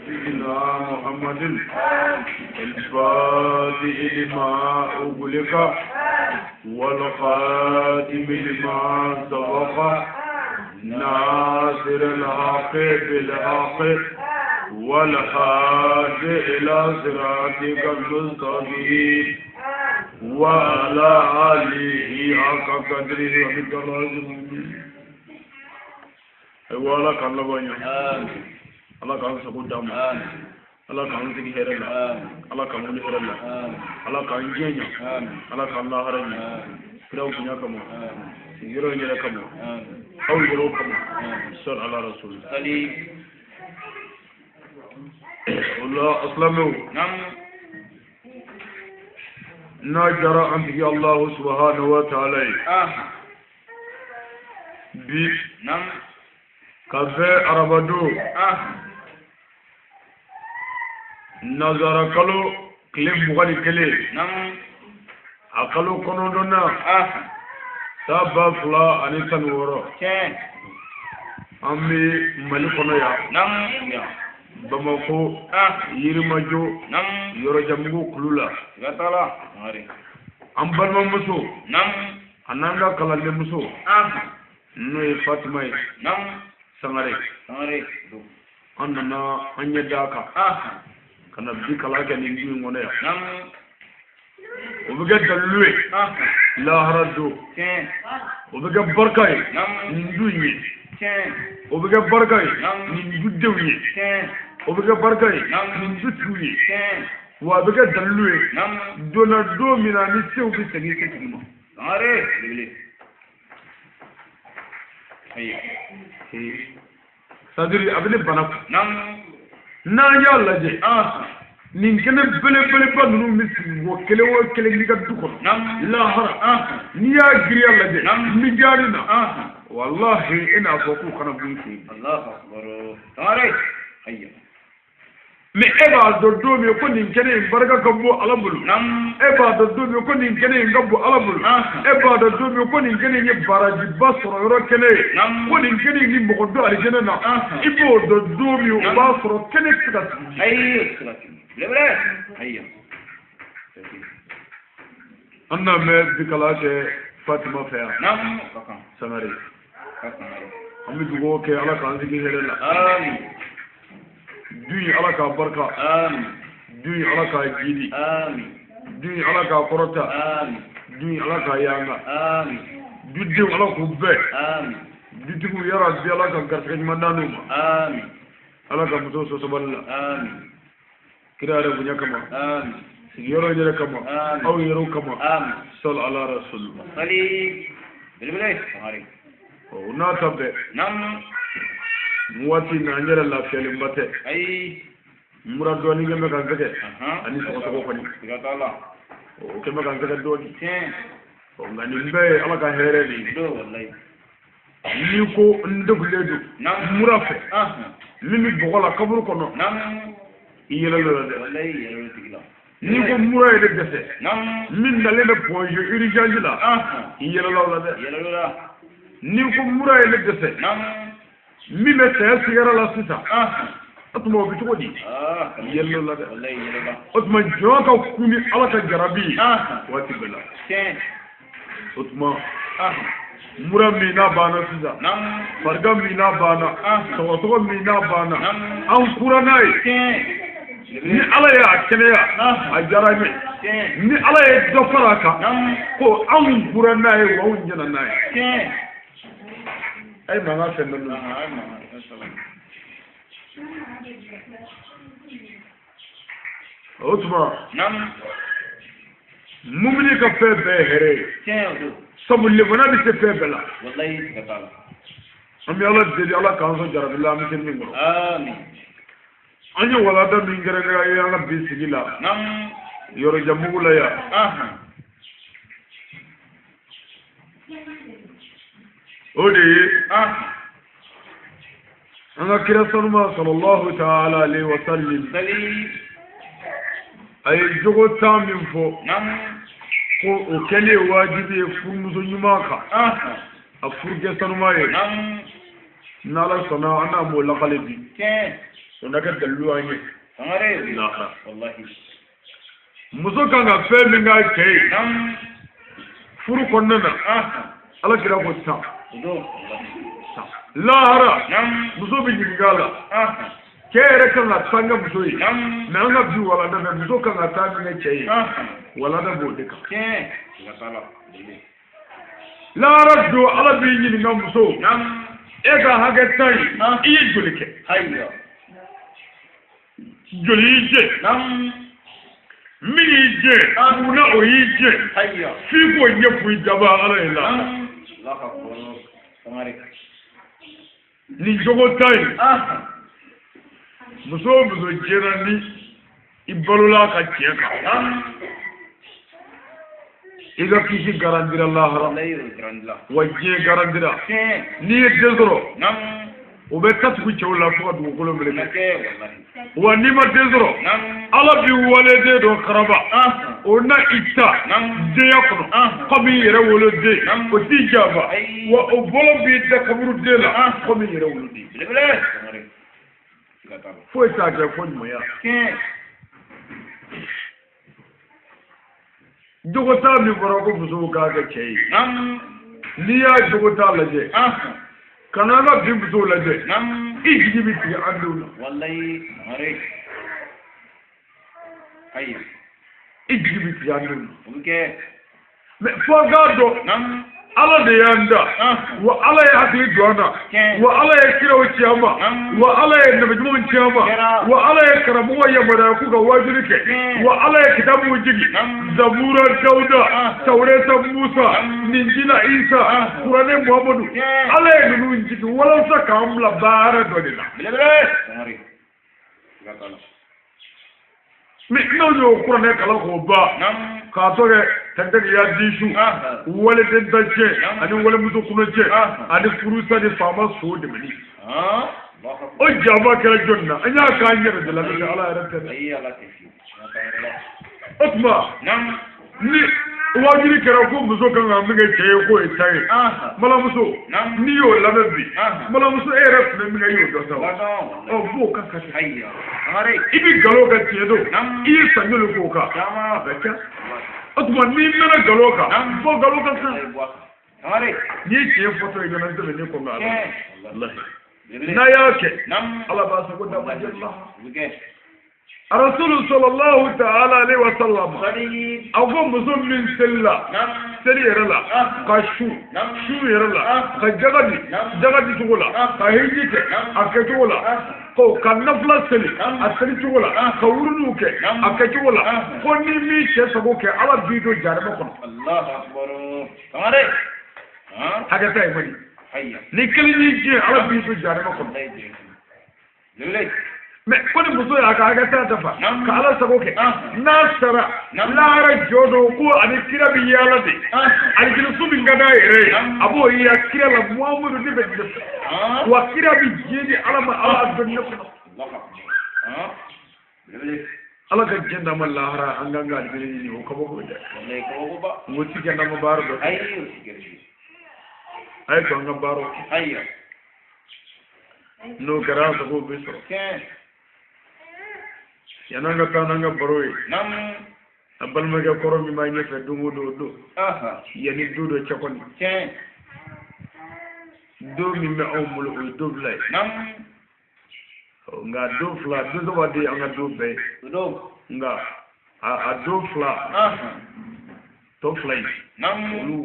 سيدنا محمد الفاتح لما أغلق والخاتم لما سبق ناصر الحق بالحق والهادي إلى صراطك المستقيم وعلى آله حق قدره ومقداره العظيم. Ayiwa, Ala k'an laban ɲɛ. Ala k'an sago d'an ma. Ala k'an sigi hɛrɛ la. Ala k'an wuli hɛrɛ la. Ala k'an diɲɛ ɲɛ. Ala k'an lahara ɲɛ. Kiraw bonya kama, sigiyɔrɔ in yɛrɛ kama, aw yɛrɛw kama, sɔli ala rasul. O la, silamɛw, n'a diyara an tigi Allahu subhanahu wa ta'ala ye, bi ka bɛn arabadon, nazara kalo tile 21, a kalo 9nan, san 2016, an bɛ Mali kɔnɔ yan, Bamako, Yirimajɔ, Yɔrɔjanbugu kulu la. An balimamuso a n'an ka kalandenmuso, n'o ye Fatima ye Sangare, an nana an ɲɛ d'a kan ka na bi kalan kɛ nin du in kɔnɔ yan. O bɛ kɛ dalilu ye lahara don, o bɛ kɛ barika ye nin du in ye, o bɛ kɛ barika ye nin dudenw ye, o bɛ kɛ barika ye nin dutigiw ye, wa a bɛ kɛ dalilu ye don na, don min na ni sew bɛ segin setigi ma. C'est-à-dire, a bɛ ne bana kun n'an y'a lajɛ, nin kɛnɛ belebeleba ninnu bɛ sigi mɔgɔ kelen o kelen n'i ka du kɔnɔ lahara, n'i y'a giriya lajɛ mijani na, walahi, e n'a fɔ k'u kana bɔ i fɛ yen. Mais e b'a dɔn don min ko nin kɛnɛ in barika ka bon Ala bolo, e b'a dɔn don min ko nin kɛnɛ in ka bon Ala bolo, e b'a dɔn don min ko nin kɛnɛ in ye barajiba sɔrɔ yɔrɔ kɛnɛ ye, ko nin kɛnɛ in ni mɔgɔ don alijɛnɛ na, i b'o dɔn don min, o b'a sɔrɔ kɛnɛ tɛ se ka sigi. An n'a mɛn bi kalan kɛ Fatima fɛ yan Sangare. An bɛ dugawu kɛ, Ala k'an sigi hɛrɛ la. Du in, Ala k'a barika. Du in, Ala k'a jidi. Du in, Ala k'a kɔrɔta. Du in, Ala k'a yanga. Dudenw, Ala k'u bɛɛ. Dutigiw, yara bi, Ala ka garisɛgɛ ɲuman d'an ma. Ala ka muso sɔn sabali la, kira yɛrɛ bonya kama, sigiyɔrɔ yɛrɛ kama, aw yɛrɛw kama, sɔli ala rasul. O n'a ta bɛɛ, nin waati in na, an yɛrɛ lafiyalenba tɛ. Mura dɔɔnin kɛ bɛ ka n sɛgɛ, ani sɔgɔsɔgɔ kɔni, o kɛ bɛ ka n sɛgɛ dɔɔnin. Nka nin bɛɛ ye Ala ka hɛrɛ de ye. N'i ko n degulen don mura fɛ min bɛ bɔgɔ la kaburu kɔnɔ, i yɛlɛl'o la dɛ. N'i ko mura ye ne dɛsɛ min nalen bɛ Point G urgence la, i yɛlɛla o la dɛ. N'i ko mura ye ne dɛsɛ min bɛ saya sigiyɔrɔ la sisan, o tuma o bɛ cogo di? I yɛlɛla o la dɛ. O tuma jɔn ka kun ni Ala ka jarabi ye waati bɛɛ la. O tuma mura min n'a banna sisan, farigan min n'a banna, sɔgɔsɔgɔ min n'a banna, an kura n'a ye. Ni Ala ye a kɛnɛya, a diyara n ye. Ni Ala ye dɔ fara a kan, ko anw kura n'a ye, wa anw ɲɛna n'a ye. A ye mankan fɛn dɔ. O tuma mumini ka fɛn bɛɛ ye hɛrɛ ye, sabu lemana bɛ se fɛn bɛɛ la. An bɛ Ala deli, Ala k'an sɔn jarabi la an bɛ se min kɔrɔ. An ye walanda min kɛrɛnkɛrɛn ye an ka bi sigi la Yɔrɔjanbugu la yan, o de ye an ka kira sanuma sallallahu ta'ala alaihi wa sallam, a ye jogo 10 min fɔ ko o kɛli ye wajibi ye furumuso ɲuman kan, a furukɛ sanuma ye. N'Ala sɔnna, an n'a m'o lakale bi. O na kɛ dalilu an ye lahara. Muso kan ka fɛn min k'a cɛ ye furu kɔnɔna na, Ala kira ko tan. Lahara muso bɛ ɲininka a la. Cɛ yɛrɛ kan ka taa kɛ muso ye, mɛ an ka bi walanda fɛ, muso kan ka taa min kɛ cɛ ye, walanda b'o de kan. Lahara don Ala b'i ɲininka muso, e ka hakɛ tan ye, i ye joli kɛ? Joli y'i jɛ? Min y'i jɛ, munna o y'i jɛ? F'i k'o ɲɛfɔ i daba Ala ye lahara. Nin jogo tan in, muso o muso jɛra ni i balola ka tiɲɛ kan, i ka kisi garandira lahara, wa diɲɛ garandira. N'i ye den sɔrɔ, o bɛ ta tugu cɛw la fo ka dugukolo meleke. Wa n'i ma den sɔrɔ, Ala b'i waleden dɔ karaba, o na i ta denya kɔnɔ komi i yɛrɛ woloden, o t'i janfa, wa o bolo b'i da kaburu den la komi i yɛrɛ woloden. Foyi t'a kɛ fo ɲumanya. Jogo t'a min fɔra ko musow k'a kɛ cɛ ye, n'i y'a jogo t'a lajɛ, ka n'an ka bi musow lajɛ, i jigi bɛ tigɛ an denw na. I jigi bɛ tigɛ an denw na. Mɛ fo an k'a dɔn, Ala de y'an da, wa Ala ye hakili don an na, wa Ala ye kiraw ci an ma, wa Ala ye nabiɲumanw ci an ma, wa Ala ye karamɔgɔ yamaruya k'u ka waajuli kɛ, wa Ala ye kitabuw jigin, Zabura Dawuda, Tawureta Musa, Ninjila Isa, Kuranɛ Muhamadu. Ala ye ninnu jigin walasa k'an bila baara dɔ de la. Mɛ n'aw y'o kuranɛ kalan k'o ban, k'a tɔ kɛ tɛntɛniya disu, waliden ta cɛ ani walimuso kunna cɛ ani furusa ni faama so dɛmɛni, o janfa kɛra jɔnni na? An y'a k'an yɛrɛ de la, n'o tɛ Ala yɛrɛ tɛ dɛ. O tuma ni waajuli kɛra ko muso kan ka min kɛ cɛ ye k'o ye tan ye, balimamuso n'i y'o lamɛn bi, balimamuso e yɛrɛ tun bɛ min kɛ i y'o dɔn sa o. Ɔ b'o kan ka kɛ, i bɛ nkalon kan tiɲɛ don, i ye san joli k'o kan? A ka ca. O tuma n'i mɛnna nkalon kan, bɔ nkalon kan sa. N'i ye tiɲɛ fɔtɔ ye ɲɛna, sɛbɛn ne kɔnɔ ala. N'a y'a kɛ, Ala b'a sago d'a ma jɛnɛ la. Rasulu sallallahu ta'ala alaihi wa sallam, a ko muso min selila seli yɛrɛ la, ka su su yɛrɛ la, ka jaga di jaga di cogo la, ka hiji kɛ a kɛcogo la, ko ka nafila seli a seli cogo la, ka wurudiw kɛ a kɛcogo la, ko ni min cɛ sago kɛ, Ala b'i don jahanama kɔnɔ. Hakɛ ta ye kɔni, ni kelen y'i jɛ, Ala b'i don jahanama kɔnɔ. Mɛ ko ni muso y'a ka hakɛ ta dafa ka Ala sago kɛ, n'a sara lahara jɔ don, ko ani kira bɛ yaala de, alijinɛso min ka d'a yɛrɛ ye, a b'o yira kira la, Muhamadu ne bɛ ne fɛ, wa kira bɛ diɲɛ di Ala ma, Ala dɔn ne kɔnɔ. Ala ka diɲɛ d'an ma lahara, an kan ka alijinɛ ɲini, o kabako dɛ. N ko ti kɛ n'an ma baara dɔ kɛ, a ye to an ka baaraw kɛ, n'o kɛra an sago bɛ sɔrɔ. Yan'an ka taa n'an ka baro ye, a balimakɛ kɔrɔ min b'a ɲɛfɛ don o don o don, yanni don dɔ cɛ kɔni, don min bɛ anw bolo o ye don fila ye, nka don fila, don saba de ye an ka don bɛɛ ye, nka a don fila tɔ fila in, olu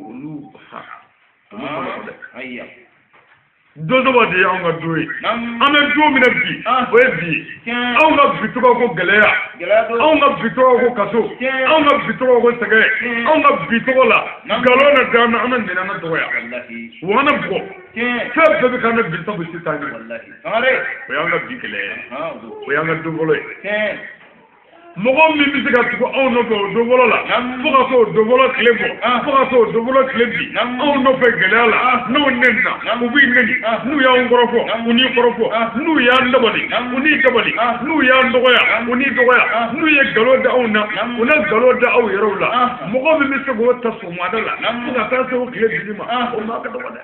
ma nɔgɔn dɛ. Don saba de ye anw ka don ye, an bɛ don min na bi, o ye bi ye. Anw ka bi tɔgɔ ko gɛlɛya, anw ka bi tɔgɔ ko kaso, anw ka bi tɔgɔ ko sɛgɛn, anw ka bi tɔgɔ la nkalon na d'an na, an na nɛni, an na dɔgɔya, wa an na bugɔ, fɛn bɛɛ bɛ k'an na bi sabu se t'an ye. O y'an ka bi gɛlɛya ye, o y'an ka don fɔlɔ ye. Mɔgɔ min bɛ se ka tugu anw nɔfɛ o don fɔlɔ la fo ka s'o don fɔlɔ tile bɔ fo ka s'o don fɔlɔ tile bi anw nɔfɛ gɛlɛya la n'u nɛnina u b'i nɛni n'u y'anw kɔrɔfɔ u n'i kɔrɔfɔ n'u y'an dabali u n'i dabali n'u y'an dɔgɔya u n'i dɔgɔya n'u ye nkalon da anw na u na nkalon da aw yɛrɛw la mɔgɔ min bɛ se k'o ta sɔgɔmada la fo ka taa se o tile binni ma o maa ka dɔgɔ dɛ.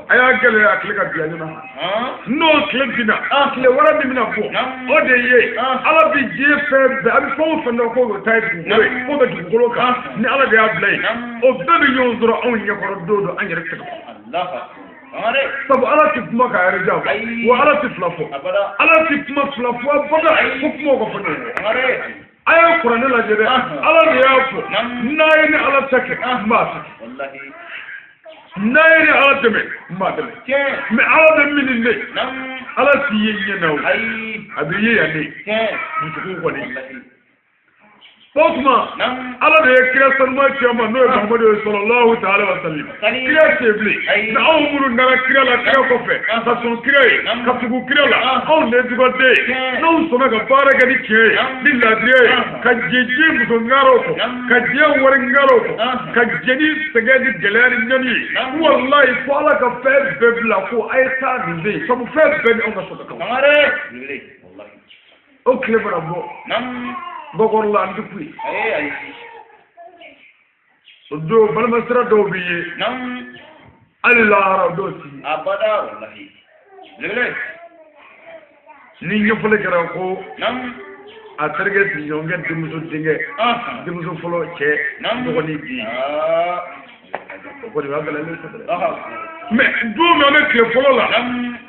A y'a gɛlɛya a tile ka bin a ɲɛna n'o tile binna tile wɛrɛ min bɛna bɔ o de ye ala bɛ diɲɛ fɛn bɛɛ a bɛ fɛn o fɛn dɔn k'o bɛ taa ye dugukolo ye k'o bɛ dugukolo kan ni ala de y'a bila yen o bɛɛ bɛ ɲɔgɔn sɔrɔ anw ɲɛkɔrɔ don dɔ an yɛrɛ tɛ se ka sabu ala tɛ kuma k'a yɛrɛ janfa wa ala tɛ fila fɔ ala tɛ kuma fila fɔ abada fo kumaw ka fɔ ɲɔgɔn kɔ. A ye kuranɛ lajɛ dɛ ala de y'a fɔ n'a ye ni ala ta kɛ n b'a ta kɛ n'a ye ni ala dɛmɛ n b'a dɛmɛ mɛ ala bɛ min de ala t'i ye ɲɛ na o a bɛ ye yan de dusukun kɔni. O tuma ala de ye kira sanuma ci a ma n'o ye Muhamadu ye sallallahu ta'ala wa sallam kira tɛ bilen mɛ anw minnu nana kira la kira kɔfɛ ka sɔn kira ye ka tugu kira la anw de ye dugawuden ye n'anw sɔnna ka baara kɛ ni tiɲɛ ye ni laadiriya ye ka jɛ diɲɛ muso ŋaraw kɔ ka diɲɛ wari ŋaraw kɔ ka jɛ ni sɛgɛn ni gɛlɛya ni ɲani ye walayi fo ala ka fɛn bɛɛ bila ko a ye taa nin de ye sabu fɛn bɛɛ ni anw ka sɔrɔ ka kan. O tile mana bɔ bɔkɔrɔ la an tɛ ku ye o don balimasira dɔw bɛ ye hali lahara o dɔw ti ye ni ɲɛfɔli kɛra ko a terikɛ sigiɲɔgɔnkɛ denmuso denkɛ denmuso fɔlɔ cɛ dɔgɔnin den o kɔni o y'a gɛlɛyalen kosɛbɛ mɛ don min an bɛ tile fɔlɔ la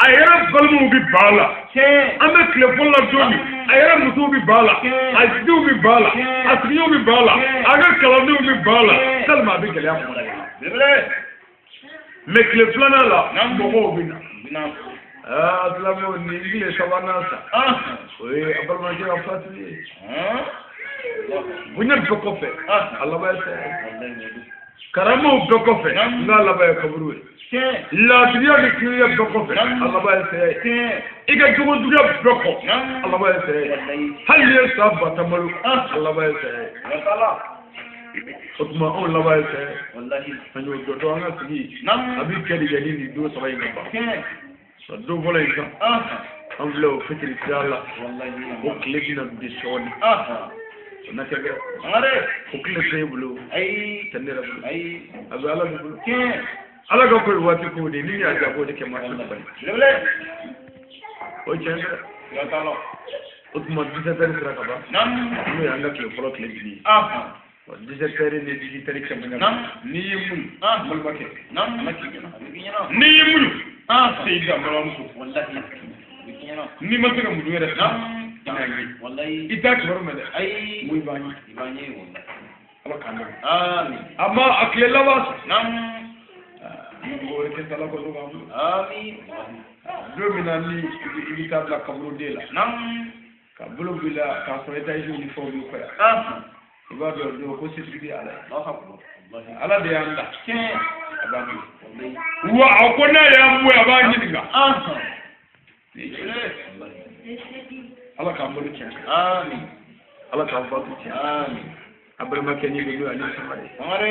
a yɛrɛ balimaw bɛ ban a la an bɛ tile fɔlɔ la don min a yɛrɛ musow bɛ ban a la a denw bɛ ban a la a sigiɲɔgɔnw bɛ ban a la a ka kalandenw bɛ ban a la tellement a bɛ gɛlɛya kɔnɔ mɛ tile filanan la mɔgɔw bɛ na aa silamɛw nin tile sabanan sa o ye a balimakɛ ka fatuli ye bonya bɛɛ kɔfɛ a laban ye saya ye karamaw bɛɛ kɔfɛ n'a laban ye kaburu ye laadiriya ni tilenya bɛɛ kɔfɛ a laban ye saya ye i ka jogo juguya bɛɛ kɔ a laban ye saya ye hali n'i ye san ba tan balo a laban ye saya ye o tuma anw laban ye saya ye an y'o dɔn dɔn an ka sigi a bɛ kɛ de yanni nin don saba in ka ban don fɔlɔ in kan an filɛ o fitiri sira la o tile bɛna bi sɔɔni o na kɛ dɛ o tile tɛ e bolo tɛ ne yɛrɛ bolo a bɛ ala de bolo ala ka ko ye waati ko de ni y'a diya k'o de kɛ maa si bali o tiɲɛ tɛ o tuma 17 heures sera ka ban n'o y'an ka tile fɔlɔ tile bi ye 17 heures ni 18 heures kɛmɛ ɲa n'i y'i muɲu balimakɛ ala k'i ɲɛna n'i y'i muɲu se i dan balimamuso n'i ma se ka muɲu yɛrɛ i t'a kibaru mɛn dɛ n ko i b'an ye ala k'an dɛmɛ a ma a tile laban sa ni mɔgɔ wɛrɛ tɛ ala kɔsɔn k'an bolo don min na ni i bɛ taa bila kaburuden la ka bolo b'i la k'a sɔrɔ etaziw ni fɛnw b'i kɔ yan i b'a dɔn don ko setigi de ye ala ye ala de y'an da a b'an bolo wa a ko n'a y'an bɔ a b'an ɲininka ala k'an bolo tiɲɛ ala k'an fatu tiɲɛ a balimakɛ ni don n'o ye Aliyu Sangare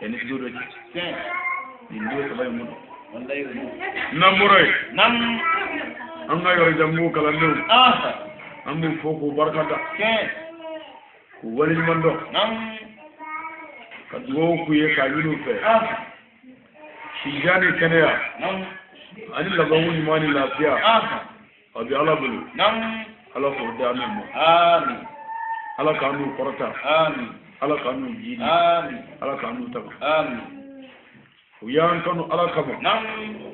yanni don dɔ cɛ nin don saba in kɔnɔ n'an bɔra yen an ka yɔrɔjanbugu kalandenw an b'u fo k'u barika da k'u waleɲuman dɔn ka dugawu k'u ye k'a ɲini u fɛ sijan ni kɛnɛya ani labanko ɲuman ni lafiya a bɛ ala bolo ala k'o di an n'u ma ala k'an n'u kɔrɔta ala k'an n'u jiidi ala k'an n'u tanga u y'an kanu ala kama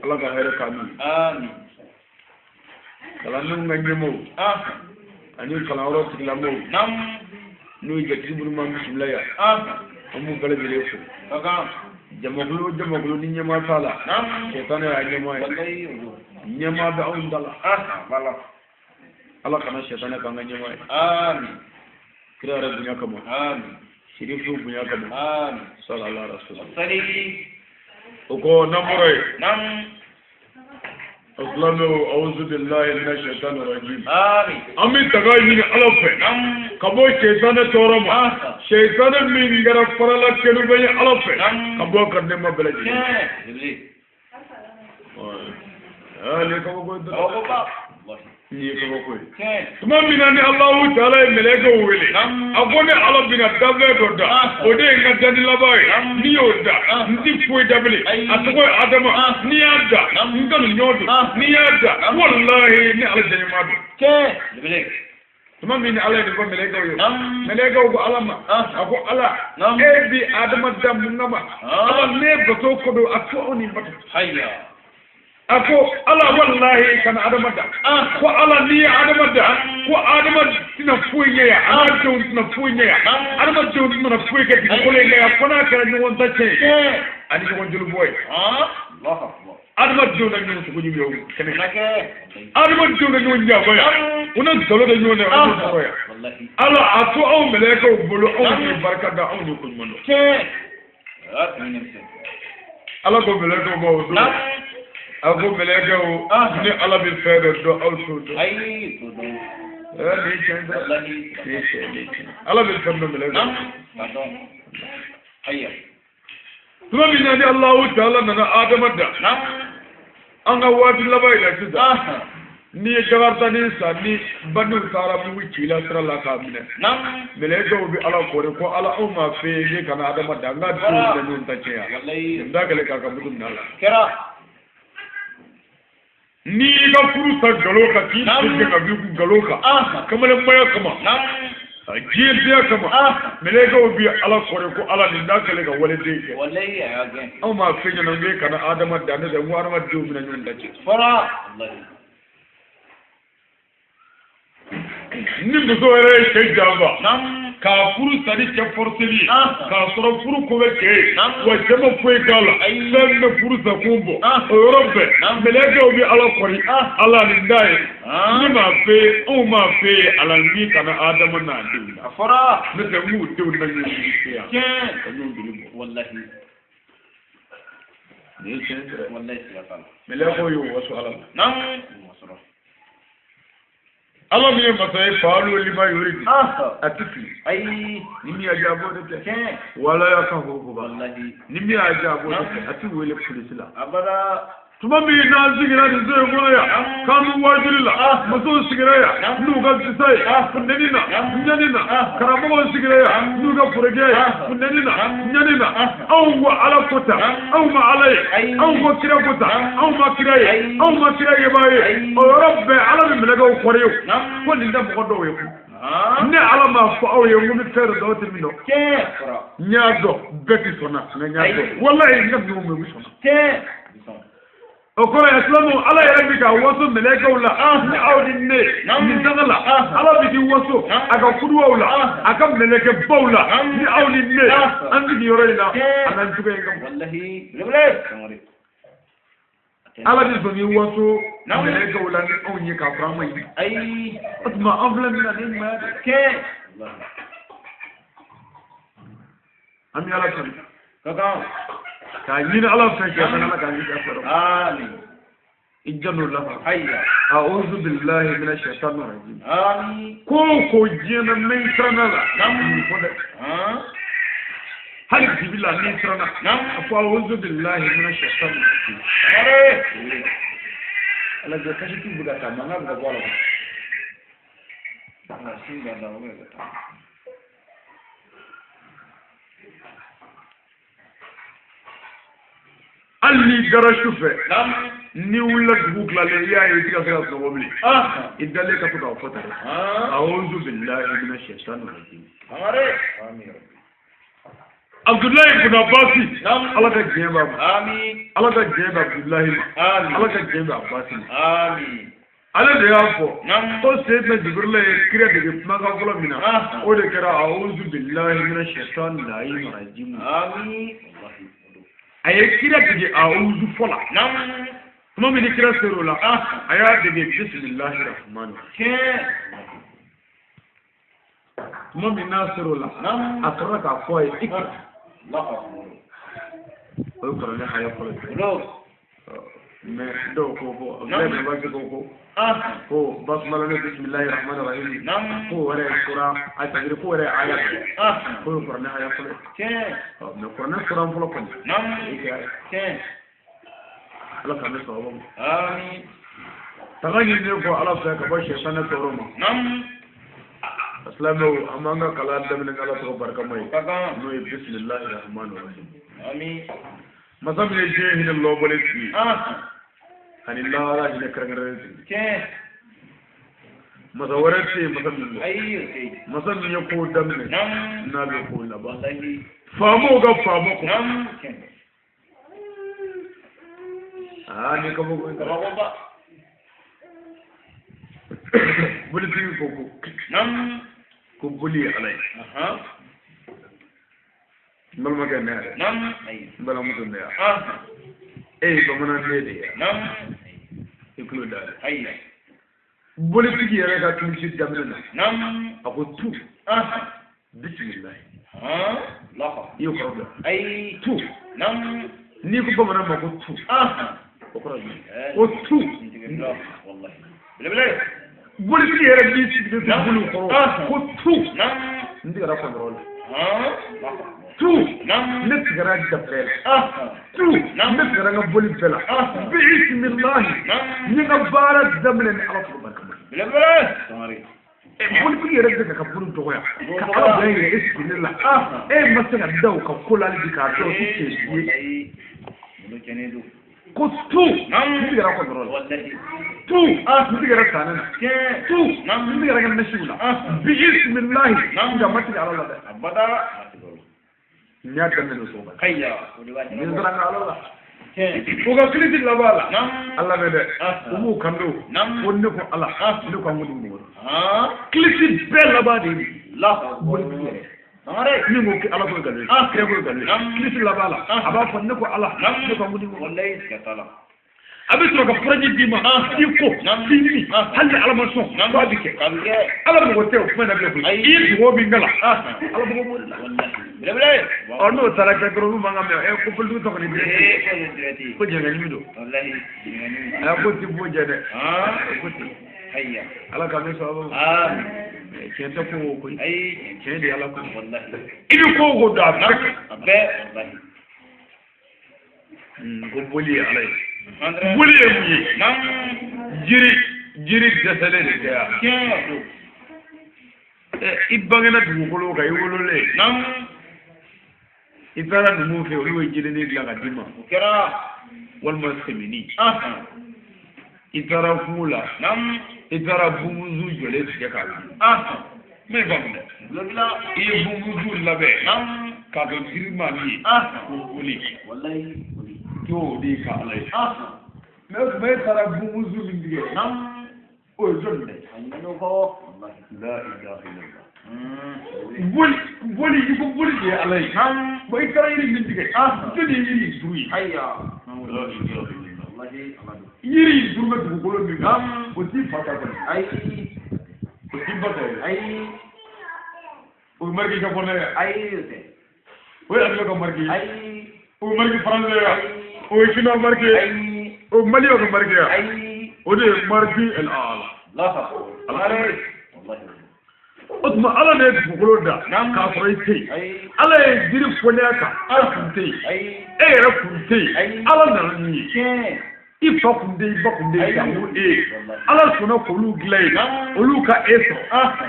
ala ka hɛrɛ k'an n'u ye kalandenw ka ɲɛmɔgɔw ani kalanyɔrɔ tigilamɔgɔw n'u ye jatigi minnu m'an bisimila yan an b'u bɛɛ lajɛlen fo jamakulu o jamakulu ni ɲɛmaa t'a la sɛtanɛ y'a ɲɛmaa ye ɲɛmaa bɛ anw da la ala kana sɛtanɛ k'an ka ɲɛmaa ye kira yɛrɛ bonya kama sirifu bonya kama salala rasul o kɔ n'an bɔra yen Silamɛw awuzu billahi mina shaitani rajim. An bɛ daga ɲini Ala fɛ ka bɔ sɛtanɛ tɔɔrɔ ma. Sɛtanɛ min kɛra farala kelenba ye Ala fɛ ka bɔ ka nɛɛma bɛɛ lajɛlen. Nin ye kabako ye dɛ. Nin ye kabako ye. Tuma min na ni Alahu taala ye mɛlɛkɛw wele, a ko ne Ala bɛna dafɛn dɔ da, o de ye n ka dandi laban ye. N'i y'o da, n ti foyi da bilen. A tɔgɔ ye Adama. N'i y'a da, n kanu ɲɔgɔn don. N'i y'a da, walahi ni Ala jɛɲɔgɔn don. Tuma min ni Ala ye nin fɔ mɛlɛkɛw ye, mɛlɛkɛw ko Ala ma, a ko Ala, e bi Adama da mun kama? Ala ne bato ko don, a to aw ni bato. A ko Ala walahi kana Adama da. Ko Ala n'i ye Adama da, ko Adama tɛna foyi ɲɛ yan, a n'a denw tɛna foyi ɲɛ yan, Adama denw tɛna foyi kɛ dugukolo in kan yan fo n'a kɛra ɲɔgɔn ta tiɲɛ ye ani ɲɔgɔn joli bɔ ye. Adama denw na ɲɔgɔn sogo ɲimi o kɛnɛ. Adama denw na ɲɔgɔn janfa yan, u na nkalon da ɲɔgɔn na anw sɔrɔ yan. Ala a to anw mɛlɛkɛw bolo, anw ye barika da, anw ye ko ɲuman dɔn. Ala ko mɛlɛkɛw ma o don. A ko mɛlɛkɛw ni Ala bɛ fɛn dɔ dɔn aw t'o dɔn. Nin ye tiɲɛ dɛ. Nin ye tiɲɛ, nin ye tiɲɛ. Ala bɛ fɛn dɔn mɛlɛkɛw. Tuma min na ni Alahu taala nana Adama da, an ka waati laban in na sisan, n'i ye jakaritanin san ni bandiw taara mugu ci la sira la k'a minɛ, mɛlɛkɛw bɛ Ala kɔri ko Ala anw m'a f'e ye k'e kana Adama da, n ka denw bɛna ɲɔgɔn ta tiɲɛ yan. Nin da kɛlen k'a ka mugu minɛ a la. N'i y'i ka furu ta nkalon kan k'i tigɛ ka b'i kun nkalon kan, kamalenmaya kama, diɲɛdenya kama, mɛlɛkɛw bɛ Ala kɔri ko Ala nin da kɛlen ka waleden kɛ. Anw m'a f'e ɲɛna k'e kana Adama da, ne tɛ n ko adamadenw bɛna ɲɔgɔn ta tiɲɛ. Ni muso yɛrɛ ye cɛ janfa k'a furu sa ni cɛ forceli ye, k'a sɔrɔ furu ko bɛ cɛ ye, wa cɛ ma foyi k'a la, fɛn bɛ furu sa kun bɔ, o yɔrɔ bɛɛ mɛlɛkɛw bɛ Ala kɔri, Ala nin da ye, ne m'a f'e ye, anw m'a f'e ye, Ala ni kana Adama n'a denw na. Ne tɛ n k'u denw na ɲɔgɔn fɛ yan ka ɲɔgɔn joli bɔ. Nin ye tiɲɛ dɛ. Mɛlɛkɛw y'o waso Ala la. Ala min ye masa ye faalu lima yuridi, a ti fili. Ni min y'a diya a b'o de kɛ. Wala ya kan ko ko ba. Ni min y'a diya a b'o de kɛ. A ti wele polisi la. Tuma min n'an sigira nin so in kɔnɔ yan, k'an bɛ waajuli la, musow sigira yan n'u ka disa ye funteni na, ɲani na, karamɔgɔw sigira yan n'u ka forokɛ ye funteni na, ɲani na, anw ko Ala ko ta, anw ma Ala ye, anw ko kira ko ta, anw ma kira ye, anw ma kira yebaa ye. O yɔrɔ bɛɛ Ala bɛ mɛlɛkɛw kɔri ye ko nin tɛ mɔgɔ dɔw ye ko. Ne Ala m'a fɔ aw ye n ko n bɛ fɛn dɔ dɔn aw tɛ min dɔn. N y'a dɔn bɛɛ ti sɔn na, nka n y'a dɔn walayi n ka minɛnw bɛ u bɛ sɔn na. O kɔrɔ ye silamɛw Ala yɛrɛ bɛ ka waso mɛlɛkɛw la ni aw ni ne nin sanga la, Ala bɛ k'i waso a ka kuduwaw la, a ka mɛlɛkɛbaw la ni aw ni ne an sigi yɔrɔ in na a n'an cogo in kama. Ala bɛ sɔn k'i waso mɛlɛkɛw la ni anw ye k'a sɔrɔ an ma ɲi. O tuma an filɛ min na nin ye ɲumanya de ye. An bɛ Ala tanu. K'a ɲini Ala fɛ k'a Ala k'an kisi a sɔrɔ. I janto la. A'udhu billahi minash shaitani rajim. Ko o ko diɲɛ na n'an siranna la, nin fɔ dɛ. Hali dibi la n'i siranna, a fɔ a'udhu billahi minash shaitani rajim. Ala jɔ kasi t'u bɛ ka taa, mankan bɛ ka bɔ a la. Hali n'i dara su fɛ, n'i wulila dugu tilalen i y'a ye i tɛ ka se ka sunɔgɔ bilen, i dalen ka to k'a fɔ tan, a'udhu billahi minash shaitani rajim. Abudulayi ibn Abbasi, Ala ka diɲɛ b'a ma, Ala ka diɲɛ bɛ Abudulayi ma, Ala ka diɲɛ bɛ Abbasi ma. Ale de y'a fɔ ko Seyidina Jibirila ye kira dege kumakan fɔlɔ min na, o de kɛra a'udhu billahi minash shaitani la'in rajim. A ye kira dege a'udhu fɔ la. Tuma min ni kira ser'o la, a y'a dege bisimilahi rahmani rahim. Tuma min n'a ser'o la, a sɔrɔla k'a fɔ a ye ikra. O ye kuranɛ haya fɔlɔ ye. Mais dɔw ko ko Abdulayi bin Abbas ko ko ko basmala ne bisimilahi rahmani rahim ko yɛrɛ ye sura a c'est-à-dire ko yɛrɛ ye aya ko ye kuranɛ aya fɔlɔ ye. Mais kuranɛ sura fɔlɔ kɔni o ye aya. Ala k'an bɛ sababu ma. Tanga ɲininen kɔ Ala fɛ ka bɔ sɛtanɛ tɔɔrɔ ma. Silamɛw an b'an ka kalan daminɛ ni Ala tɔgɔ barikama ye n'o ye bisimilahi rahmani rahim. Masa min ye diɲɛ hinɛ lɔbɔlen tigi ye ani lahara hinɛ kɛrɛnkɛrɛnnen tigi. Masa wɛrɛ tɛ yen masa min bɔ. Masa min ye kow daminɛ n'a bɛ kow laban. Faamaw ka faama kɔ. Aa ni kabako in ta. Bolitigi ko ko. Ko boli ye Ala ye. N balimakɛ ne yɛrɛ. N balimamuso ne yɛrɛ. E ye bamanan ne de ye. I tulo da dɛ. Bolitigi yɛrɛ ka kilisi daminɛ na. A ko tu. Bisimilahi. I y'o kɔrɔ dɔn. Tu. N'i ko bamanan ma ko tu. O kɔrɔ jumɛn? Ko tu. Bolitigi yɛrɛ b'i sigilen to bolo kɔrɔ ko tu. N tigɛra kɔnɔrɔ la. Tu. Ne tigɛra dafɛ la. Tu. Ne tigɛra n ka boli bɛɛ la. Bisimilahi. N ye n ka baara daminɛ ni Ala tɔgɔ barikama ye. Bolitigi yɛrɛ bɛ se ka bolo dɔgɔya ka Ala bonya yɛrɛ e sigilen la. E ma se ka da o ka ko la hali bi k'a dɔn o tɛ tiɲɛ ye. Ko tu. N tigɛra kɔnɔrɔ la. Tu. N tigɛra sanɛ na. Tu. N tigɛra n ka misiw la. Bisimilahi. Nka ma tigɛ Ala la dɛ. N y'a daminɛ n'o sɔgɔma. Ni n sera n ka Ala la. O ka kilisi laban la. Ala bɛ dɛ. U b'u kan don. Ko ne ko Ala. Ne ko an ko nin mɔgɔ. Kilisi bɛɛ laban de ye. Bolitigi yɛrɛ. Min ko Ala ko ye nkalon ye. Kira ko ye nkalon ye. Kilisi laban la. A b'a fɔ ne ko Ala. Ne ko an ko nin mɔgɔ. A bɛ sɔrɔ ka furaji d'i ma. I ko k'i min hali ni Ala ma sɔn k'a bɛ kɛ. Ala mɔgɔ tɛ o kuma in na bilen koyi. I ye dugawu min kɛ la. Ala mɔgɔ b'o de la. Ɔ n'o taara kɛ dɔrɔn olu man kan mɛn ko politiki tɔgɔ ni direct ko jɛngɛɲimi don. A ko ti b'o jɛ dɛ. Ko ten. Ala k'an bɛ sababu ma. Tiɲɛ tɛ ko o koyi. Tiɲɛ de ye Ala ko. I bɛ ko o ko dɔn a bɛɛ kɛ. Ko boli ye Ala ye. Boli ye mun ye? Jiri dɛsɛlen de tɛ yan. I bangena dugukolo kan i wololen. I taara numuw fɛ olu ye jirinin dilan ka d'i ma. Walima semini. I taara kungo la. I taara bumuzu jɔlen tigɛ k'a wuli. Min faamu dɛ. I ye bumuzu labɛn k'a kɛ jirimanin ye k'o wuli. K'o de ka Ala ye. Mais o tuma e taara bumuzu min tigɛ. O ye jɔn de ye? La ilaha illallah. Boli i ko boli de ye Ala ye. Bon i taara yiri min tigɛ. Jɔn ye yiri in turu ye? La ilaha illallah. Yiri in turu bɛ dugukolo min kan. O t'i fa ta kɔni. O t'i ba ta ye. O ye marque japonais ye. O ye anglais ka marque ye. O ye marque français ye. O ye chinois marque ye. O ye malien ka marque ye. O de ye marque el ala. O tuma Ala de ye dugukolo da k'a sɔrɔ i tɛ yen. Ala ye jiri fɔnɛ kan e kun tɛ yen. E yɛrɛ kun tɛ yen. Ala nana n'i ye. I fa kun tɛ yen, i ba kun tɛ yen, jango e ye. Ala sɔnna k'olu dilan yen, olu ka e sɔrɔ.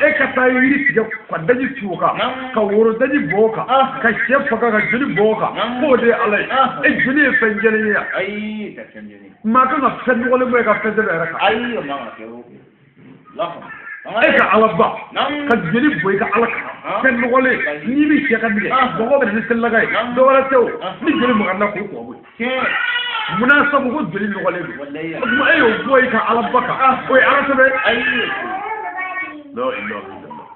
E ka taa yiri tigɛ ka daji tu o kan, ka woro daji bɔ o kan, ka sɛ faga ka joli bɔ o kan, k'o de ye Ala ye. E joli ye fɛn jɛlen ye yan. Maa kan ka fɛn nɔgɔlen bɔ e ka fɛn sɛbɛn yɛrɛ kan. E ka Ala ba ka joli bɔ i ka Ala kan fɛn nɔgɔlen n'i bɛ sɛ ka minɛ mɔgɔ bɛ na ni selilaga ye dɔ wɛrɛ tɛ o ni joli magara k'o kɔ bɔ yen. Munna sabu ko joli nɔgɔlen don. O tuma e y'o bɔ i ka Ala ba kan o ye Ala sɛbɛ. La ilaha illallah.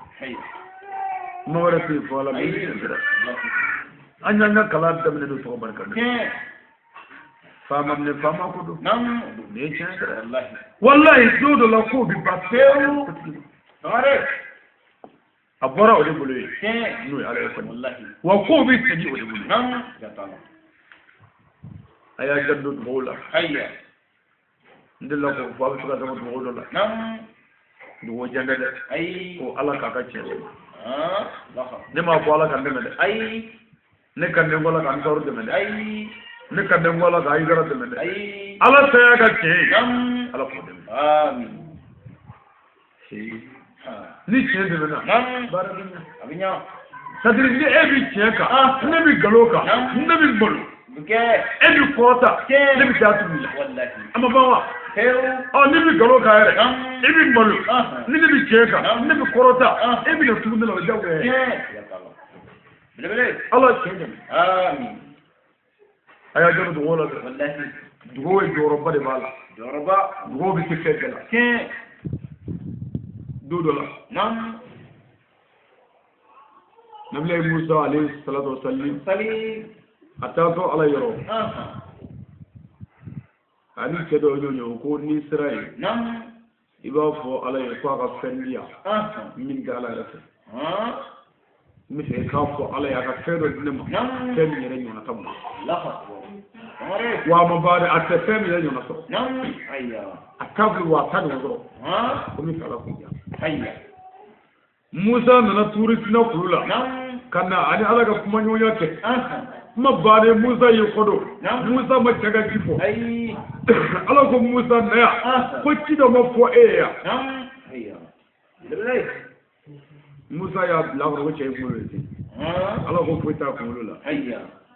Kuma wɛrɛ tɛ yen fɔ Ala bɛ an y'an ka kalan daminɛ n'o tɔgɔ barika de. Faama minɛ faama ko don. Nin ye tiɲɛ ye dɛ. Walahi don dɔ la kow bɛ ban pewu. A bɔra o de bolo yen. N'o ye Ala ye kɔni. Wa kow bɛ segin o de bolo. A y'a janto dugawu la. N delila k'o fɔ a bɛ fɛ ka tɛmɛ dugawu dɔ la. Dugawu jan tɛ dɛ. Ko Ala k'a ka tiɲɛ dɛmɛ. Ne m'a fɔ Ala ka n dɛmɛ dɛ. Ne ka den ko Ala ka Ansaru dɛmɛ dɛ. Ne ka den ko Ala ka Ayidara dɛmɛ dɛ. Ala ta y'a ka tiɲɛ ye. Ala k'o dɛmɛ. Ni tiɲɛ dɛmɛna, baara bɛ ɲɛ. C'est-à-dire ni e bɛ tiɲɛ kan, ne bɛ nkalon kan, ne bɛ malo. E bɛ kɔrɔta, ne bɛ taa tugu i la. A ma ban wa? Ɔ ne bɛ nkalon kan yɛrɛ, e bɛ malo, ni ne bɛ tiɲɛ kan, ne bɛ kɔrɔta, e bɛ na tugu ne la, o diyagoya ye. Ala tiɲɛ dɛmɛ. A y'a jɔ dugawu la dɛ. Dugawu ye jɔyɔrɔba de b'a la. Dugawu bɛ se fɛn bɛɛ la. Don dɔ la. Nabilayi Musa alayhi salatu wa salim. A taatɔ Ala yɔrɔ. Ani cɛ dɔ ɲɔgɔn ye o ko n'i sera yen. I b'a fɔ Ala ye ko a ka fɛn di yan. Min tɛ Ala yɛrɛ fɛ. N bɛ fɛ i k'a fɔ Ala ye a ka fɛn dɔ di ne ma. Fɛn min yɛrɛ ɲɔgɔnna tɛ bolo. Wa a ma ban dɛ, a tɛ fɛn min yɛrɛ ɲɔgɔnna sɔrɔ. A t'a bolo wa a t'a ɲɔgɔn sɔrɔ. Ko min fɛ Ala k'o diya. Musa nana Tuuri Sina kulu la. Ka na ani Ala ka kumaɲɔgɔnya kɛ. Kuma bannen Musa y'i kɔ don. Musa ma cɛ ka ci fɔ. Ala ko Musa na yan. Ko ci dɔ ma fɔ e ye yan. Musa y'a bila kɔnɔ ko cɛ in kunkolo de ten. Ala ko foyi t'a kunkolo la.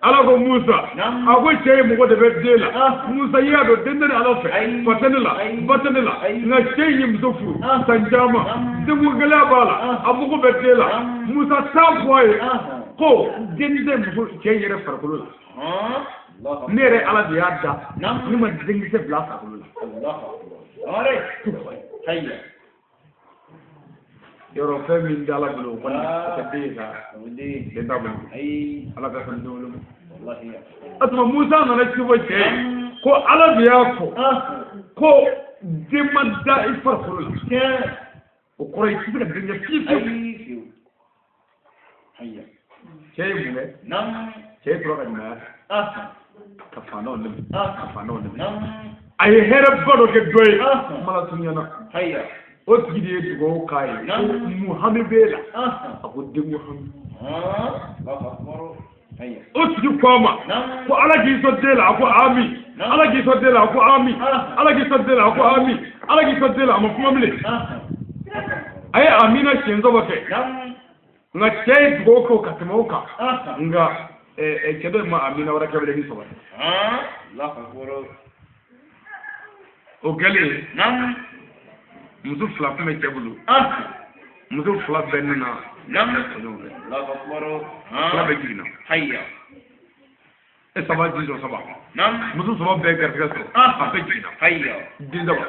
Ala ko Musa, a ko cɛ ye mɔgɔ de bɛ den la. Musa i y'a dɔn den tɛ ne Ala fɛ, fa tɛ ne la, ba tɛ ne la. Nka cɛ in ye muso furu san caman, denko gɛlɛya b'a la, a mago bɛ den la. Musa t'a fɔ a ye ko den tɛ muso cɛ in yɛrɛ farikolo la. Ne yɛrɛ Ala de y'a da, ne ma denkisɛ bila a farikolo la. Yɔrɔ fɛn min tɛ Ala bolo o kɔni o tɛ den ye sa, den t'a bolo. Ala ka sɔn den wolo ma. O tuma Musa nana ci fɔ cɛ ye ko Ala de y'a fɔ ko den ma da i farikolo la. O kɔrɔ ye i tɛ se ka den kɛ fiyewu fiyewu. Cɛ ye mun kɛ? Cɛ tora ka ɲumanya kɛ. Ka faantanw dɛmɛ. Ka faantanw dɛmɛ. A ye hɛrɛba dɔ kɛ dɔ ye. Kuma la surunya na. O tigi de ye dugawu k'a ye ko mun hami b'e la? A ko denko hami. O tigi ko a ma ko Ala k'i sɔn den la, a ko ami. Ala k'i sɔn den la, a ko ami. Ala k'i sɔn den la, a ko ami. Ala k'i sɔn den la, a ma kuma bilen. A ye amina siɲɛ saba kɛ. Nka cɛ ye dugawu kɛ o ka tɛmɛ o kan. Nka cɛ dɔ in ma amina wɛrɛ kɛ bilen ni saba. O kɛlen muso fila tun bɛ cɛ bolo. Muso fila bɛɛ nana ɲɔgɔn fɛ. Fila bɛɛ jiginna. E saba ji sɔrɔ saba. Muso saba bɛɛ garisɛgɛ sɔrɔ. A bɛɛ jiginna. Den saba.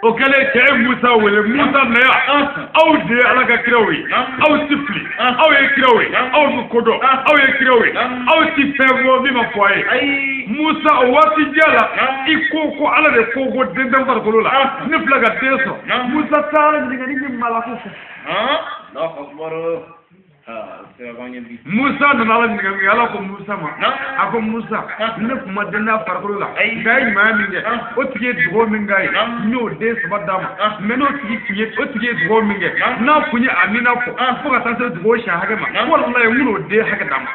O kɛlen cɛ ye Musa wele, Musa na yan, aw de ye Ala ka kiraw ye, aw ti fili, aw ye kiraw ye, aw bɛ ko dɔn, aw ye kiraw ye, aw ti fɛn fɔ min ma fɔ a ye. Musa o waati jan la, i ko ko Ala de ko ko den tɛ n farikolo la, ne filɛ ka den sɔrɔ. Musa taara ɲininkali min malako fɛ. Musa nana Ala ɲininka min kɛ, Ala ko Musa ma, a ko Musa, ne tun ma den d'a farikolo la, nka a ye ɲumanya min kɛ, o tigi ye dugawu min k'a ye, n y'o den saba d'a ma, mɛ n'o tigi tun ye, o tigi ye dugawu min kɛ, n'a tun ye amina fɔ, fo ka taa se dugawu siɲɛ hakɛ ma, walayi n bɛn'o den hakɛ d'a ma.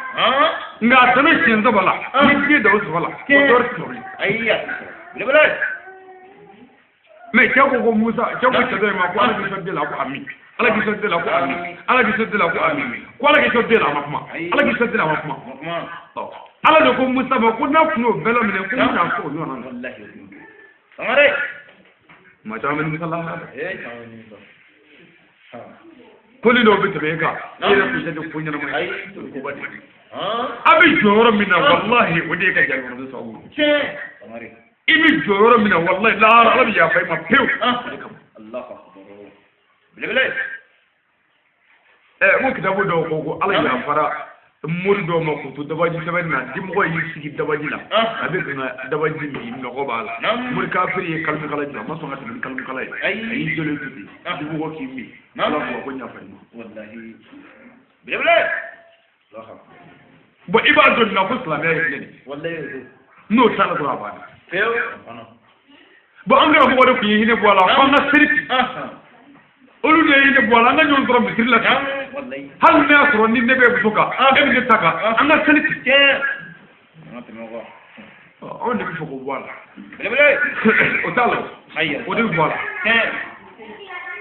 Nka a danna siɲɛ saba la, ni den da o saba la, o dɔ tɛ sɔrɔ bilen. Mɛ cɛ ko ko Musa, cɛ ko cɛ dɔ in ma ko Ala k'i sɔn den la, ko ami. Ala k'i sɔn den la, ko ami. Ala k'i sɔn den la, ko ami. Ko Ala k'i sɔn den la, a ma kuma. Ala k'i sɔn den la, a ma kuma. Ala de ko Musa ma ko n'a tun y'o bɛɛ laminɛ ko n bɛna fɔ o ɲɔgɔnna na. Maa caman bɛ nimisa lahara dɛ. Ko ni dɔw bɛ tɛmɛ e kan, e yɛrɛ tun tɛ ko ɲɛnama ye, o ye koba de ye. A bɛ jɔ yɔrɔ min na, walahi o de ye ka jahanama sababu ye. I bɛ jɔ yɔrɔ min na, walahi lahara Ala bɛ yafa i ma pewu. O de kama. N ko kitabu dɔw ko ko Ala yafara mori dɔw ma k'u to dabaji sɛbɛnni na, dimɔgɔ y'i sigi dabaji la, a bɛ kan ka dabaji min, nɔgɔ b'a la. Mori kafiri ye kalimukala jɔ, a ma sɔn ka tɛmɛ ni kalimukala ye, a y'i jɔlen to ten, dimɔgɔ k'i min, Ala ko ko yafa i ma. Bon, i b'a dɔn nin na ko silamɛya ye filɛ nin ye. N'o t'a la dɔrɔn a banna. Bon an karamɔgɔ de tun ye hinɛ bɔ a la fo an ka seli olu de ye hinɛ bɔ a la an ka ɲɔgɔn sɔrɔ misiri la ten hali n'a y'a sɔrɔ ni ne bɛ muso kan e bɛ ne ta kan an ka seli ten anw de bɛ fɛ k'o bɔ a la o t'a la o de bɛ bɔ a la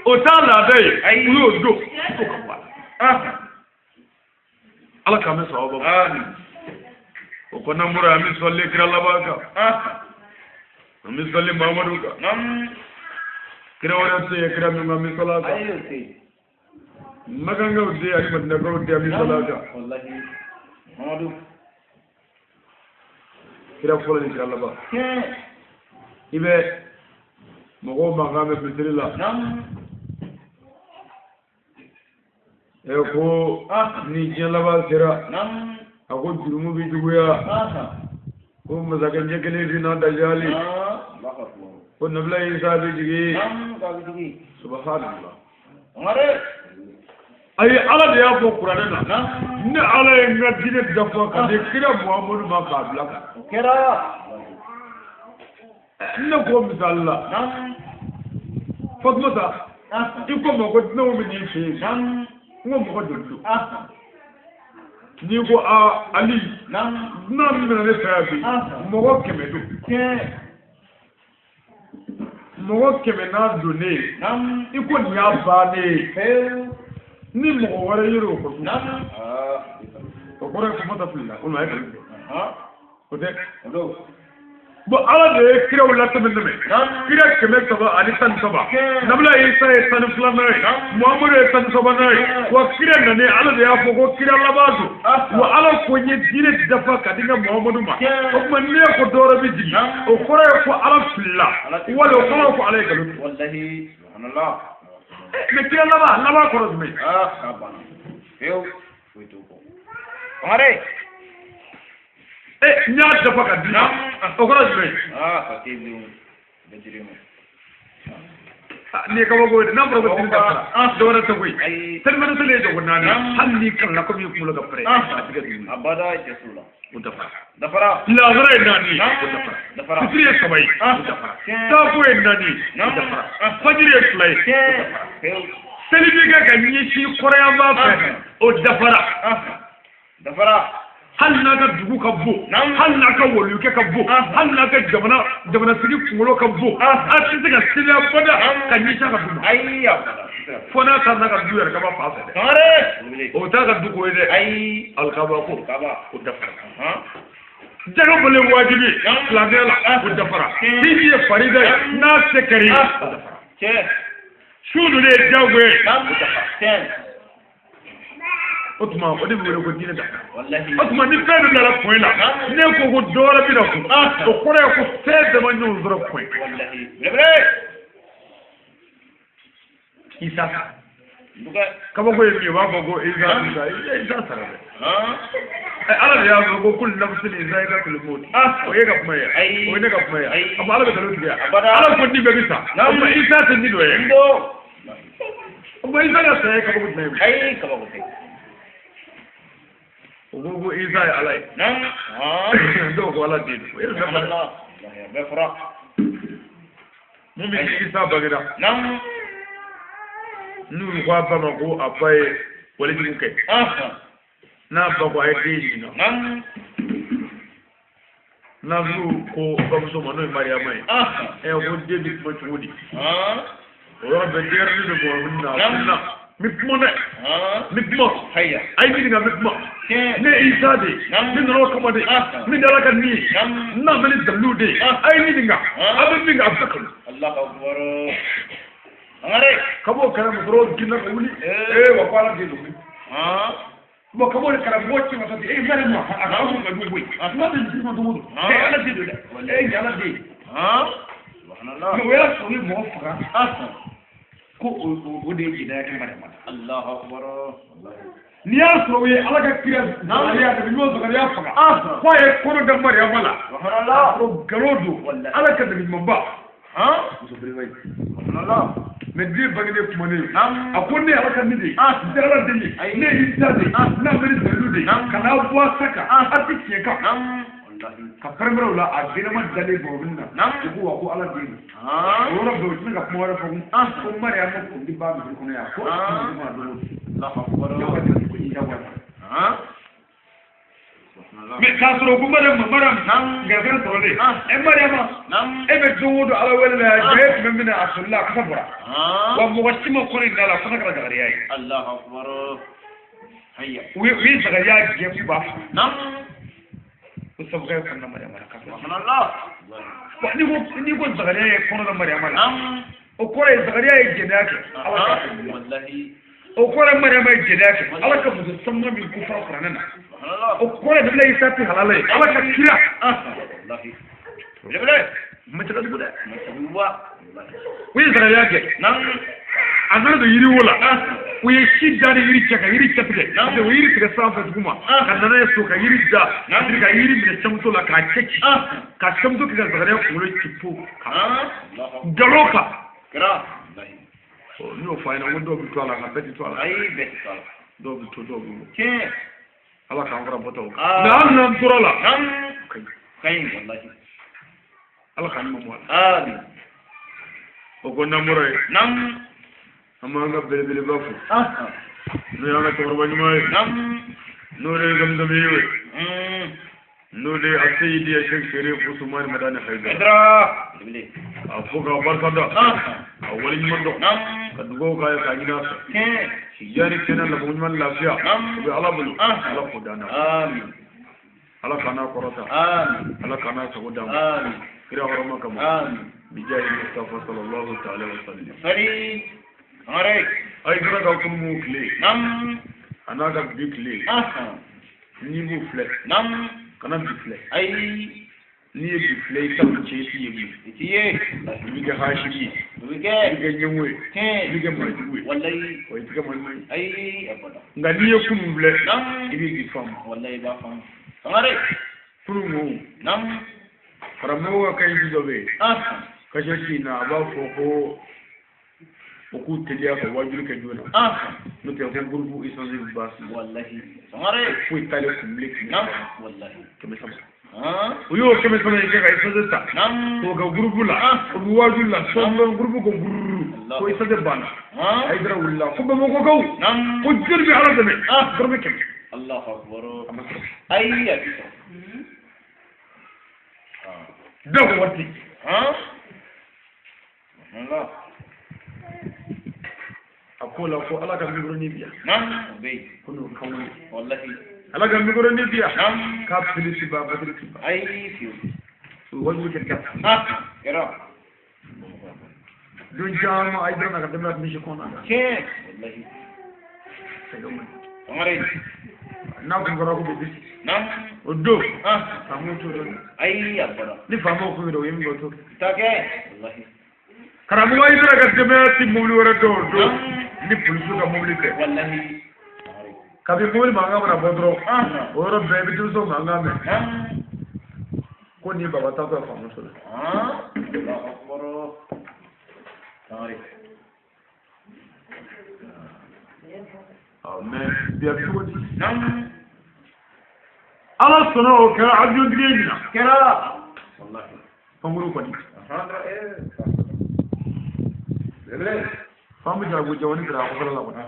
o t'a laada ye u y'o don fo ka bɔ a la ala k'an bɛ sɔrɔ aw ma o kɔnɔ bɔra an bɛ sɔli kira laban kan an bɛ sɔli Mamadu kan kira wɛrɛ tɛ yen kira min kan an bɛ sɔli a kan Makankaw den ani Madinakaw den an bɛ sɔli a kan kira fɔlɔ ni kira laban i bɛ mɔgɔw mankan bɛ misiri la ɛ ko ni diɲɛ laban sera a ko jurumu bɛ juguya ko masakɛ ɲɛ kelen finna dajali ko nabila Isa bɛ jigin subhanallah ayi ala de y'a fɔ kuranɛ na ne ala ye n ka diinɛ dafa ka di kira Muhamadu ma k'a bila kan ne ko misali la Fatumata i ko ma ko dunanw bɛ n'i fɛ yen n ko mɔgɔ joli don n'i ko aa Ali dunan min bɛna ne fɛ yan bi mɔgɔ 100 don mɔgɔ 100 n'a donnen i ko nin y'a bannen ye ni mɔgɔ wɛrɛ yer'o kɔ tun o kɔrɔ ye Fatumata filila o a ye nkalon tigɛ o tɛ bon ala de ye kiraw latɛmɛ tɛmɛ kira 313 nabila Isa ye 12nan ye Muhamadu ye 13nan ye wa kira nani ala de y'a fɔ ko kira laban don wa ala ko n ye diinɛ dafa ka di n ka Muhamadu ma o tuma n'e ko dɔwɛrɛ bɛ jigin o kɔrɔ ye ko ala filila wali o kɔrɔ ye ko ala ye nkalon tigɛ mais kira laban kɔrɔ jumɛn n y'a dafa ka di o kɔrɔ jumɛn nin ye kabako ye n'a fɔra ko seli dafara dɔwɛrɛ tɛ koyi selimana seli ye jɔko 4 hali n'i kalanna komi i kunkolo ka pɛrɛn a tɛ kɛ dumuni o dafara lahara ye 4 ye o dafara fitiri ye 3 ye o dafara saafo ye 4 ye o dafara fajiri ye 2 ye o dafara seli bɛ kɛ ka ɲɛsin kɔrɔyanfan fɛ o dafara hali n'a ka dugu ka bon hali n'a ka waliyukɛ ka bon hali n'a ka jamanatigi kunkolo ka bon a tɛ se ka seli abada ka ɲɛsin a ka du ma fo n'a taara n'a ka du yɛrɛ kaba fan fɛ dɛ o t'a ka du ko ye dɛ alikaba ko o dafara jaga bɔlen wajibi silamɛya la o dafara hiji ye farida ye n'a se kɛra i ye o dafara su dun ye diyagoya ye o dafara o tuma o de bɛ wele ko diinɛ dafara o tuma ni fɛn dɔ nana point la ne ko ko dɔ wɛrɛ bɛ na kun o kɔrɔ ye ko fɛn bɛɛ ma ɲɔgɔn sɔrɔ point Isa kabako ye min ye u b'a fɔ ko Isa Isa Isa sara dɛ ala de y'a fɔ ko kuli nafsin zaikatul maut o ye ka kuma ye o ye ne ka kuma ye a ko ala bɛ nkalon tigɛ ala ko ni bɛɛ bɛ sa o tuma Isa tɛ ni dɔ ye o tuma Isa ka saya ye kabako jumɛn ye ayi kabako tɛ o ko ko Isa ye ala ye dɔw ko ala den don o ye bɛɛ fɔra mun bɛ Isa bangera n'u ko a ba ma ko a ba ye walejugu kɛ n'a ba ko a ye den ɲininka n'u ko bamuso ma n'o ye Mariyama ye ɛ ko den bɛ kuma cogo di o yɔrɔ bɛɛ denyɛrɛnin bɛ bɔ na na n bɛ kuma dɛ n bɛ kuma a ye ɲininka n bɛ kuma ne ye Isa de ye ne nana o kama de ne de ala ka nin ye n nana ni dalilu de ye a ye ɲininka a bɛ min kɛ a bɛ kanu kab'o kɛra musokɔrɔbaw girinna ka wuli ee wa ko ala den don bon kab'o de kɛra mɔgɔ cɛ ma taa ten e bɛɛ ma a ka mun ka jugu koyi n'a bɛ misi ma don o don ee ala den don dɛ ee ala den mais o y'a sɔrɔ u ye mɔgɔ faga ko o de ye jɛnɛya kɛ Mariyama la n'i y'a sɔrɔ u ye ala ka kira Zakariya nabi ɲuman Zakariya faga ko a ye kɔnɔ da Mariyama la o nkalon don ala ka nabi ɲumanba muso belebeleba ye mais den bangenen kumanen a ko ne ala ka nin de ye n tɛ ala den ye ne ye Isa de ye n'a bɛ ni dalilu de ye ka n'a bɔ a sa kan a tɛ tiɲɛ kan Ka pɛrɛn-pɛrɛn o la a denama dalen bɔrɔbili na u ko wa ko ala den o yɔrɔ bɛɛ u tɛna ka kuma wɛrɛ fɔ ko Mariama kun tɛ ba misiri kɔnɔ yan ko a kun tɛ don o mais k'a sɔrɔ ko Mariama gɛrɛfɛn sɔrɔlen ɛ Mariama e bɛ don o don ala wele la yan jɛ tun bɛ minɛ a solila a kasa bɔra wa mɔgɔ si ma kɔnɔ in da la fo n'a kɛra Zakariya ye u ye Zakariya gɛn k'u b'a faga ko sabu ye kɔnɔ Mariama la n'i ko Zakariya ye kɔnɔ da Mariama la o kɔrɔ ye Zakariya ye jɛnɛya kɛ ala k'a o kɔrɔ ye Mariama ye jɛnɛya kɛ ala ka muso sanuman min ko fara kuranɛ na o kɔrɔ ye nabila Isa tɛ halala ye ala ka kira ma cɛ ka jugu dɛ u ye Zakariya kɛ a nana don yiriwo la u ye si da ni yiri cɛ ka yiri cɛ tigɛ parce que u ye yiri tigɛ sanfɛ duguma ka nana ye so ka yiri da ka yiri minɛ cɛmuso la k'a cɛ ci ka cɛmuso kɛ ka Zakariya kunkolo ci po nkalon kan n y'o fɔ a ɲɛna ko dɔw bɛ to a la nka bɛɛ tɛ to a la dɔw bɛ to dɔw bɛ bɔ ala k'an fara bɔtɔw kan mɛ hali n'an tora la ala k'an ɲuman bɔ a la o ko n'an bɔra yen an b'an ka belebeleba fo n'o y'an ka cɛkɔrɔba ɲuman ye n'o de ye zamzami ye n'o de ye a seyidi ye Sheikh Sherif Usumani Madani Haidara a fo k'a barika da a wale ɲuman dɔn ka dugawu k'a ye k'a ɲini a fɛ sidiya ni kɛnɛ laban ɲuman lafiya o bɛ ala bolo ala k'o d'an na ala k'an n'a kɔrɔta ala k'an n'a sago d'an ma kira hɔrɔma kama bijahi Mustafa sallallahu ta'ala wa sallam a ye kira ka kunun tile a n'a ka bi tile n'i b'u filɛ kana bi filɛ n'i ye bi filɛ i ka cɛ i t'i ye bilen i bɛ kɛ hasidi ye i bɛ kɛ ɲɛngo ye i bɛ kɛ maajugu ye wa i tɛ kɛ maa ɲuman ye nka n'i ye kunun filɛ i bɛ bi faamu kunun ko karamɔgɔ ka kaɲi dɔ bɛ yen kasɛti in na a b'a fɔ ko o k'u teliya ka wajuli kɛ joona n'o tɛ ko gurupu isansi bɛ baasi foyi t'ale kun bilen 300 u y'o 300 in kɛ ka isansi ta k'o kɛ gurupu la o bɛ wajuli la sɔɔni dɔrɔn gurupu ko gururu ko isansi banna Hayidara wulila ko bamakɔkaw ko joli bɛ ala dɛmɛ dɔrɔmɛ 100 a ma sɔrɔ bɛɛ ko waati a ko la ko ala ka mikɔrɔni bi yan ko n'o kan wuli ala ka mikɔrɔni bi yan k'a pili ti ban batiri ti ban o wajibi kɛ kɛ don caman a ye dɔrɔn ka denbaya tun bɛ si kɔnɔ n'a kun fɔra ko bɛ bisi o don faamaw t'o dɔn ni faamaw kun yɛrɛ o ye min kɛ o t'o kɛ karamɔgɔ i bɛna ka denbaya ti mobili wɛrɛ dɔw don ni polisiw ka mobili tɛ kabi mobili mankan mana bɔ dɔrɔn o yɔrɔ bɛɛ i bɛ denmisɛnw mankan mɛn ko nin ye baba taatɔ ye faamuso la mɛ bi a bɛ cogo di ala sɔnna o kɛra avion tigi ye ɲina pankuru kɔni fan bɛ jara ko jawani sira a kɔfɛla la kɔni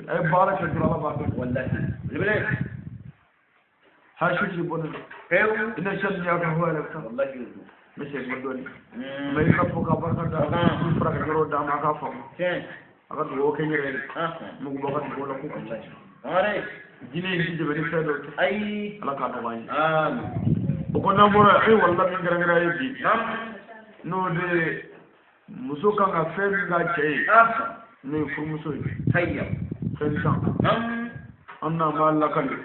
a ye baara kɛ dɔrɔn ala b'a dɔn hasiri de bɔ ne la ina shan ya ka huwa la n bɛ segin kɔ dɔɔnin mɛ i ka fɔ ka barika da i fara ka yɔrɔ d'a ma a k'a faamu a ka dugawu kɛ n yɛrɛ ye mugu b'a ka dugawu la k'u ka ca jinɛ in ti dɛmɛ ni fɛn dɔ tɛ ala k'a nɔgɔya an ye o ko n'an bɔra yen e walila min kɛrɛnkɛrɛn ye bi n'o de ye muso kan ka fɛn min k'a cɛ ye n'o ye furumuso ye fɛn tan an n'an b'a lakali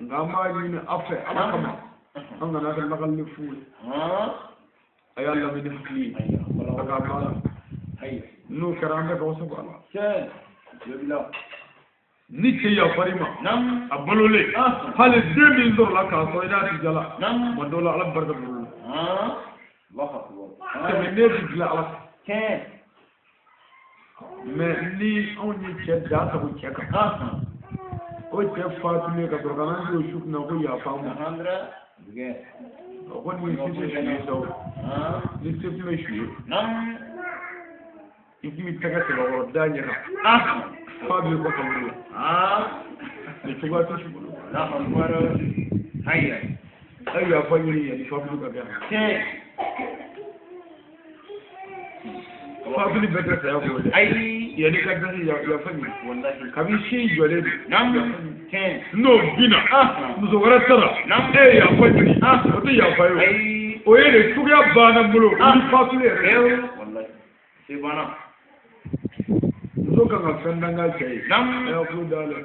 nka an b'a ɲini aw fɛ ala kama an kana kɛ lakalili fu ye a y'a lamɛn ni hakili ye a k'a baara n'o kɛra an bɛ k'aw sago a la ni cɛ yafar'i ma a balolen hali den min sɔrɔla k'a sɔrɔ i n'a ti jala ma dɔw la ala bɛ barika don o la tɛmɛ ne bɛ dilan ala fɛ mɛ ni anw ye cɛ da sago cɛ kan o O cɛ fatulen ka sɔrɔ ka na don su kunna ko yafa n ma. O ko ni se tɛ su ye sa o. Ni se tun bɛ su ye. I tun b'i tɛgɛ sɛbɛkɔrɔ da ɲɛ kan. F'a b'i kɔ kaburu la. Nin cogoya tɛ su bolo. A ye yafa ɲini yanni fatuli ka kɛ. Fatuli bɛɛ tɛ saya ko ye dɛ. Ayi. Yanni ka dɛsɛ yafa ɲini. Kabi sin jɔlen don. N'o binna. Muso wɛrɛ taara. E ye yafa ɲini. O tɛ yafa ye o. O ye de cogoya banna n bolo. Ni fatuli yɛrɛ. Muso kan ka fɛn danga cɛ ye. A y'a tulo dayɛlɛ.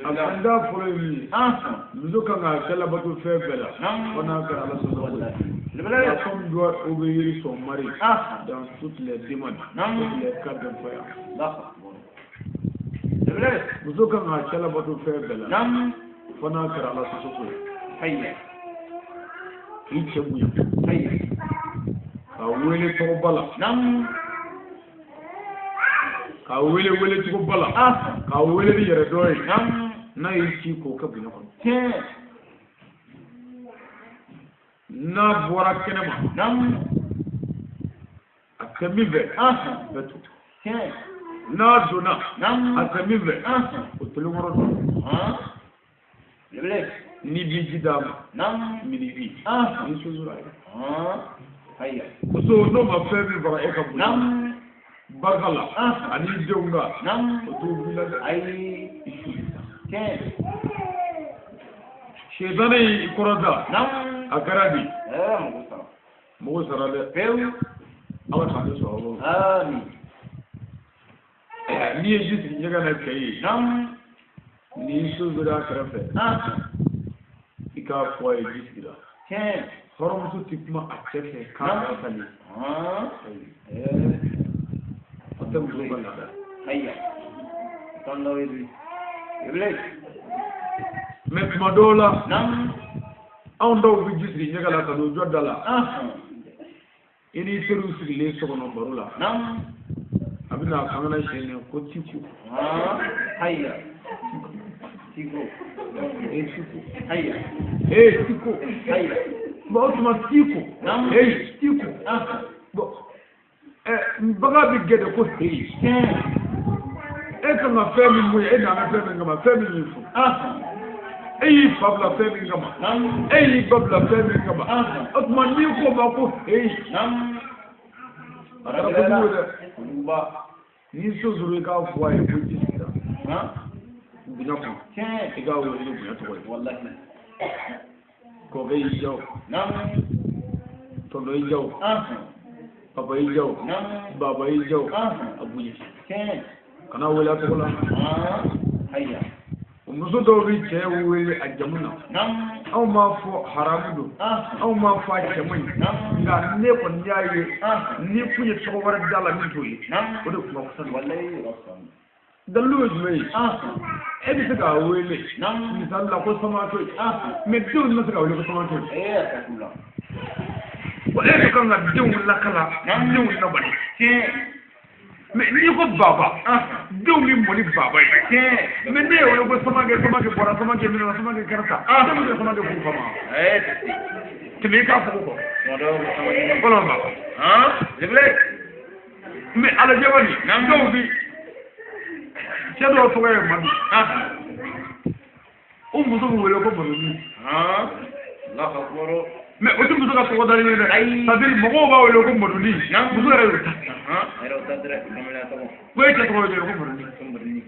A fɛn da fɔlɔ ye min ye. Muso kan ka cɛ labato fɛn bɛɛ la. Fo n'a kɛra Ala sɔsɔ ko ye. La femme doit obéir son mari dans toutes les demandes, toutes les cas d'incroyance. Muso kan ka cɛ labato fɛn bɛɛ la. Fo n'a kɛra Ala sɔsɔ ko ye. K'i cɛ bonya. K'a wele tɔgɔba la. K'a wele wele cogoba la. K'a wele ni yɛrɛ dɔ ye. N'a y'i ci k'o kɛ bonya kɔnɔ. N'a bɔra kɛnɛma. A tɛ min fɛ. Bɛɛ to. N'a donna. A tɛ min fɛ. O tolenkɔrɔ don. N'i b'i ji d'a ma. Mini bi. Ni sosora ye. Muso n'o ma fɛn min faga e ka bonya. Barika la. Ani denw kan. O t'o b'i la dɛ. I su bɛ sa. Sɛtanɛ y'i kɔrɔta. A kɛra di. Mɔgɔ sara dɛ. Ala k'an tɛ sɔrɔ. N'i ye ji sigi ɲɛgɛn na cɛ ye. N'i sosora a kɛrɛfɛ. I k'a fɔ a ye ji sigira. Hɔrɔnmuso tɛ kuma a cɛ fɛ k'a sali. O tɛ muso ka laada. Mɛ tuma dɔw la, anw dɔw bɛ ji sigi ɲɛgɛn la ka n'u jɔ da la. I n'i teriw sigilen so kɔnɔ baro la. A bɛ na kan kana siɲɛ ko tiko. Tiko. Ee tiko. Ee tiko. Bon o tuma tiko. Ee tiko. Bon bagan bɛ gɛn de ko heyi. E kan ka fɛn min bonya, e nana fɛn min kama, fɛn min y'i furu. E y'i fa bila fɛn min kama. E y'i ba bila fɛn min kama. O tuma n'i ko ma ko heyi. A kɛra kojugu ye dɛ. N'i sosoro i k'a fɔ a ye ko ji sigira. Bonya kɔnɔ. I k'a wele ni bonya tɔgɔ ye. Kɔkɛ y'i diya o. Tɔntɔn y'i diya o. Papa y'i diya o. Baba y'i diya o. A bonya. Kana wele a tɔgɔ la. O muso dɔw bɛ cɛ wele a jamu na. Anw m'a fɔ haramu don. Anw m'a fɔ a cɛ man ɲi. Nka ne kɔni y'a ye ni kun ye tɔgɔ wɛrɛ da la min t'o ye. O de kuma fisa. Dalilu ye jumɛn ye? E bɛ se k'a wele. Misali la ko Samakɛ. Mɛ denw tɛna se k'a wele ko Samakɛ. Bon e de kan ka denw lakala, denw labali. Mɛ n'i ko baba, denw bɛ mɔ ni baba ye. Mɛ ne ye wele ko Samakɛ, Samakɛ bɔra, Samakɛ minɛ, Samakɛ kɛra tan. Denw bɛ Samakɛ furu fama. Tɛmɛ i k'a fɔ ko kɔ. Walima baba. Mɛ alajɛba nin, dɔw bi cɛ dɔw tɔgɔ ye Madu. O muso bɛ wele ko Madoni. Mɛ o tɛ muso ka tɔgɔ dalen ye dɛ. C'est-à-dire mɔgɔw b'a wele ko Madoni. Muso yɛrɛ y'o ta. Ko e cɛ tɔgɔ ye ko Madoni.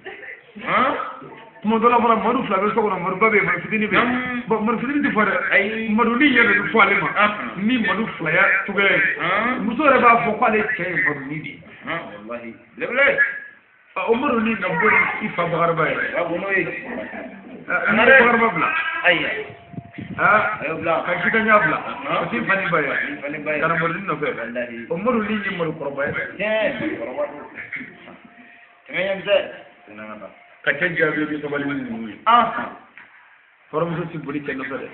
Tuma dɔ la fana Madu fila bɛ so kɔnɔ, Maduba bɛ yen, Madu fitinin bɛ yen. Bon Madu fitinin tɛ fɔ dɛ. Madoni yɛrɛ de bɛ fɔ ale ma. Ni Madu filaya cogoya ye. Muso yɛrɛ b'a fɔ k'ale cɛ ye Madoni de ye. O Madoni ka bɔ i fa Bakariba ye. N'i ye Bakariba bila. Ka jikanya bila. Ka t'i fa ni ba ye. Ka na Madoni nɔfɛ. O Madoni ye Madu kɔrɔba ye. Ka cɛ jaabi bɛ sabali ni ninnu ye. Hɔrɔnmuso ti boli cɛ nɔfɛ dɛ.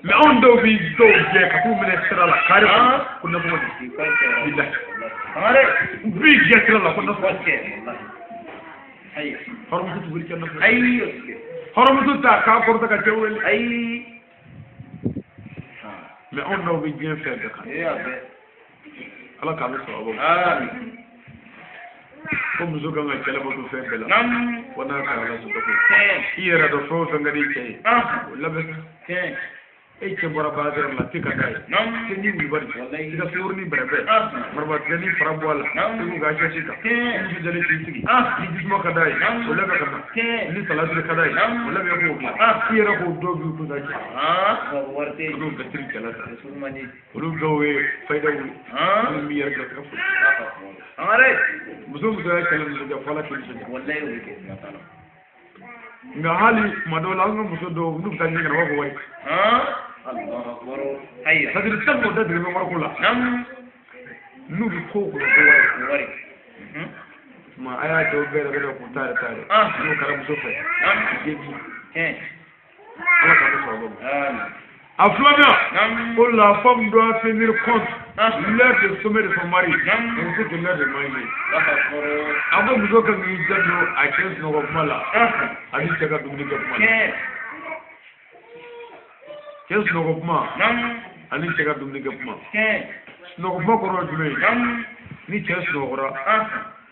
Mɛ anw dɔw bi dɔw jɛ ka t'u minɛ sira la kari kɔnɔ ko nasɔngɔ di. Bilahi. U b'i jɛ sira la ko nasɔngɔ di. Hɔrɔnmuso tɛ wuli cɛ nɔfɛ. Hɔrɔnmuso t'a k'a kɔrɔta ka cɛ wele. Mais anw n'aw bɛ diɲɛ fɛn bɛɛ kan. Ala k'an bɛ sɔrɔ aw ma. Ko muso kan ka cɛ labato fɛn bɛɛ la. Fo n'a kɛra ala sɔsɔ ko. I yɛrɛ dɔn fɛn o fɛn ka di cɛ ye. O labɛn. E cɛ bɔra baarakɛyɔrɔ la te ka d'a ye. Te ni wulibali. I ka sukaro ni bɛrɛbɛn. Marabatigɛ ni fara bɔ a la. I k'u ka assiette ta. Muso jalen k'i sigi. Ni jisuma ka d'a ye. O labɛn ka na. Ni salade ka d'a ye. O labɛn k'o dilan. I yɛrɛ k'o dɔw b'i kun ka cɛ. Olu bɛɛ tiri cɛla sa. Olu dɔw ye fayidaw ye. Minnu b'i yɛrɛ gɛrɛsɛgɛ fo. Muso muso y'a kɛlɛ nisɔndiya fo Ala k'i nisɔndiya. Nka hali tuma dɔw la an ka muso dɔw n'u bɛ taa ɲɛgɛn na u b'a fɔ wari. C'est-à-dire tant que o da dege bɛ wariko la. N'u bɛ ko o ko la ko wari. Tuma a y'a cɛw bɛɛ yɛrɛ bɛ k'u ta yɛrɛ ta yɛrɛ. N'o kɛra muso fɛ. Den bi. Ala k'an bɛ sɔrɔ ma. A filanan, ko la femme doit tenir compte l'heure de sommeil de son mari ainsi que l'heure de manger. A ko muso kan k'i janto a cɛ sunɔgɔ kuma la ani cɛ ka dumuni kɛ kuma la. Cɛ sunɔgɔ kuma ani cɛ ka dumuni kɛ kuma. Sunɔgɔ kuma kɔrɔ ye jumɛn ye? Ni cɛ sunɔgɔra,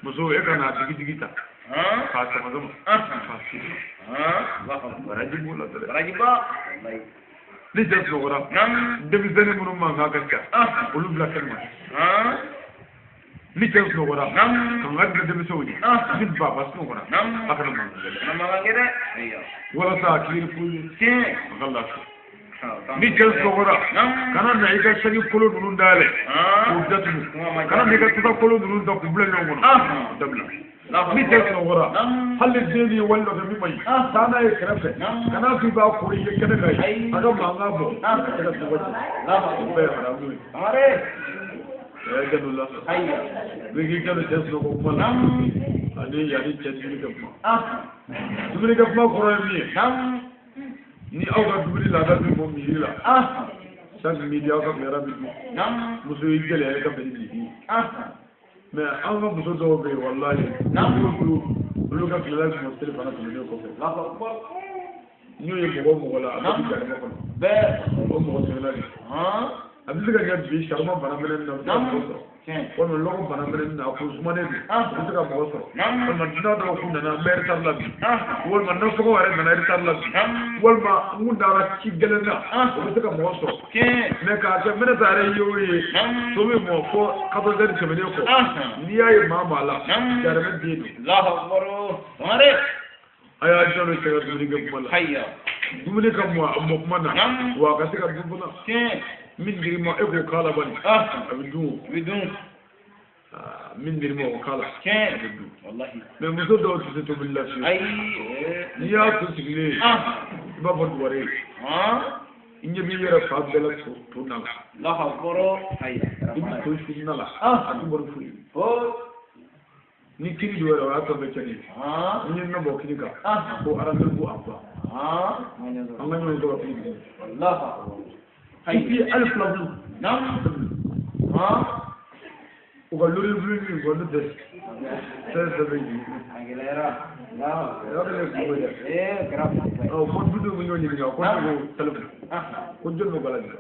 muso e ka n'a digi digi ta k'a sama sama k'a siri. Baraji b'o la dɛ. Ni cɛ sunɔgɔra, denmisɛnnin minnu mankan ka ca, olu bila kɛnɛ ma. Ni cɛ sunɔgɔra, kan ka bila denmisɛnw ye. Ni baba sunɔgɔra, a kana mankan kɛ. Walasa a k'i reposer, a ka lafiya. Ni cɛ sunɔgɔra, kana na i ka saki kolo ninnu dayɛlɛ k'u datugu. Kana na i ka tasa kolo ninnu ta k'u bila ɲɔgɔn kɔnɔ, o dabila. Ni cɛ sunɔgɔra, hali ni den ye wale dɔ kɛ min man ɲi, taa n'a ye kɛrɛfɛ, kana f'i b'a kori i kɛnɛ kan ye, a ka mankan bɔ, a ka sunɔgɔ cɛ. O bɛɛ ye haramu ye. Ɛ janto la. I k'i janto cɛ sunɔgɔ kuma la, ani yanni cɛ dumuni kɛ kuma. Dumuni kɛ kuma kɔrɔ ye min ye, ni aw ka dumuni laada bɛ bɔ midi la, chaque midi aw ka tilara bɛ dun. Muso y'i gɛlɛya i ka bɛn ni midi ye. Mais an ka muso dɔw bɛ yen walahi, olu ka tilela bɛ mɔ seli fana tɛmɛnen kɔfɛ. N'o ye mɔgɔ o mɔgɔ la, a bɛ bi jahanama kɔnɔ. O mɔgɔ sɛbɛnna de. A bɛ se ka kɛ bi sarima bana mɛnɛni na, a bɛ se ka mɔgɔ sɔrɔ. Walima lɔgɔ bana mɛnɛni na, a kun sumanen don, a bɛ se ka mɔgɔ sɔrɔ. Walima dunan dɔw kun nana, n bɛ retard la bi. Walima nasɔngɔ yɛrɛ nana retard la bi. Walima n kun taara ci gɛlɛn na, o bɛ se ka mɔgɔ sɔrɔ. Mais k'a kɛ minɛta yɛrɛ ye o ye, so bɛ mɔ fo 14 heures tɛmɛnen kɔ. N'i y'a ye maa maa la, jahanama den don. A y'a janto cɛ ka dumuni kɛ kuma la. Dumuni ka mɔ a mɔ kuma na, wa a ka se ka dun fana. Min dir'i ma e k'o k'a la bani, a bɛ dun o. Min dir'i ma o k'a la, a bɛ dun. Mais muso dɔw tɛ se tobili la fiyewu. N'i y'a to sigilen ye, i b'a fɔ dugare ye. I ɲɛ b'i yɛrɛ fa bɛɛ la to na la. I bɛ to su na la, a tɛ bɔ ni foyi ye. Ni kini don yɛrɛ, o y'a tɔ bɛɛ cɛnni ye. Ni ye nɔ bɔ kini kan, ko arrangez-vous en quoi. An ka ɲɔgɔn sɔrɔ kini dun. Et puis hali filabulu. U ka lori bulu min kɔ n'o tɛ fɛn fɛn bɛ jigin. Yɔrɔ de kungo dɛ. Ɔ ko dudenw bɛ ɲɔgɔn ɲininka ko ne ko téléphone ko jɔn bɛ bala nin.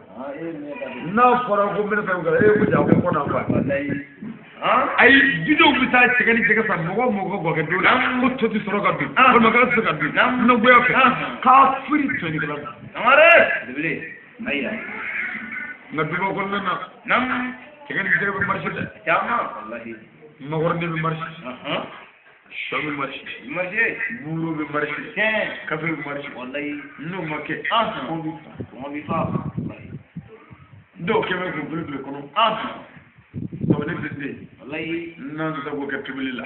N'a fɔra ko n bɛna taa e ko ja ko kɔnɔ fa. Ayi dudenw bɛ taa cɛgɛ ni jɛgɛ san mɔgɔ o mɔgɔ ka gɔkɛ don la ko to tɛ sɔrɔ ka dun walima k'a tɛ se ka dun nagoya fɛ k'a firi tiɲɛnikɛla ma. Nka duba kɔnɔna na cɛgɛ ni jɛgɛ bɛ marché dɛ. Makɔrɔni bɛ marché. Sɔ bɛ marché. Buuru bɛ marché. Kafe bɛ marché. N'o ma kɛ, kɔngɔ b'i fa. Dɔw kɛ bɛ k'u bolo don i kɔnɔ. Sabu ne den den. N'an tɛ k'o kɛ tobili la.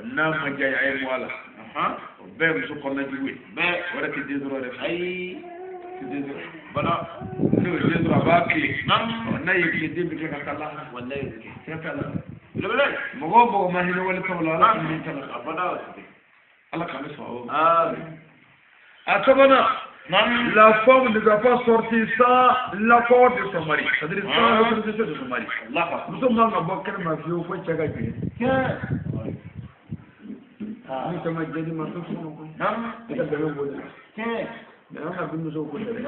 N'a ma diya ye, a ye mɔ a la. O bɛɛ ye muso kɔnɔna jugu ye. O yɛrɛ tɛ den sɔrɔ yɛrɛ. Ayi. Tɛ den sɔrɔ. N'o ye den sɔrɔ, a b'a tile. N'a ye tile, den bɛ kɛ ka taa lahara. Siga t'a la. Mɔgɔ o mɔgɔ ma hinɛ wali tɔw la, Ala k'i hinɛ ta la. Ala k'an bɛ sɔn o ma. A sabanan, la femme ne doit pas sortir sans l'accord de son mari, c'est-à-dire sans l'autorisation de son mari. Muso man ka bɔ kɛnɛma fiyewu fo cɛ ka jɛn. Ni cɛ ma jɛ di ma to so kɔnɔ. I ka dɛmɛ b'o de la. Mais an ka denmusow ko tɛ dɛ.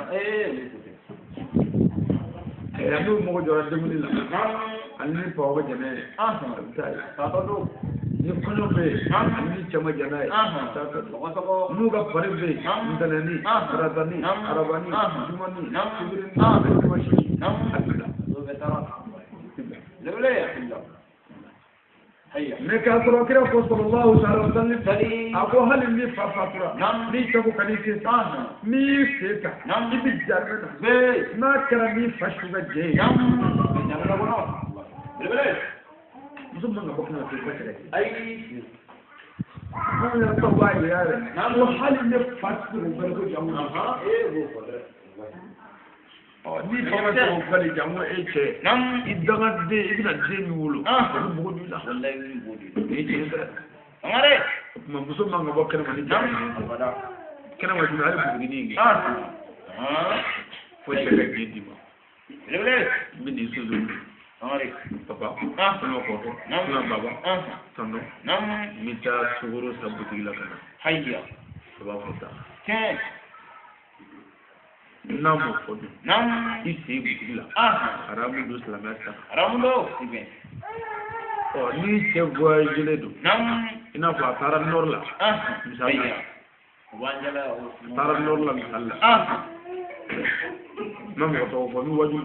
Ayiwa n'u mago jɔra dumuni la. Ani ni paw bɛ jɛnɛ ye. A bɛ taa ye. Ni kɔɲɔ bɛ yen, ani ni cɛ ma jɛn n'a ye, a bɛ taa fɛ. N'u ka pari bɛ yen, ntɛnɛni, taratani, arabani, jumani, sibirini, dimasi, a bɛ bila. Mais k'a sɔrɔ kira ko sallallahu alaihi wa sallam, a ko hali ni fa fatura, n'i cɛ ko ka n'i sen ta, n'i y'i sen ta, i bɛ jarimɛ na. N'a kɛra n'i fa su ka jɛ ye. Muso man ka bɔ kɛnɛ ma fiyewu fo cɛ ka jɛ. Anw yɛrɛ taw b'a yira yɛrɛ. Ko hali ne fa tɛ se k'o bali ko jamu. Ni fa ma se k'o bali jango e cɛ. I dangaden i bɛna den min wolo. O bɛ mugu don i la. O ye tiɲɛ dɛ. O tuma muso man ka bɔ kɛnɛma ni cɛ. Kɛnɛma jumɛn hali butiginin in kɛ. Fo cɛ ka jɛ d'i ma. N bɛ nin soso minɛ. Papa, walima kɔkɛ, walima baba, tonton, n bɛ taa sukaro san butigi la ka na. A b'a fɔ taa. N'a m'o fɔ dun, i sen butigi la, haramu don silamɛya sira kan. Ɔ ni cɛ voyagelen don, i n'a fɔ a taara nord la, misali la. A taara nord la misali la. N ma mɔgɔ tɔgɔ fɔ, n bɛ waju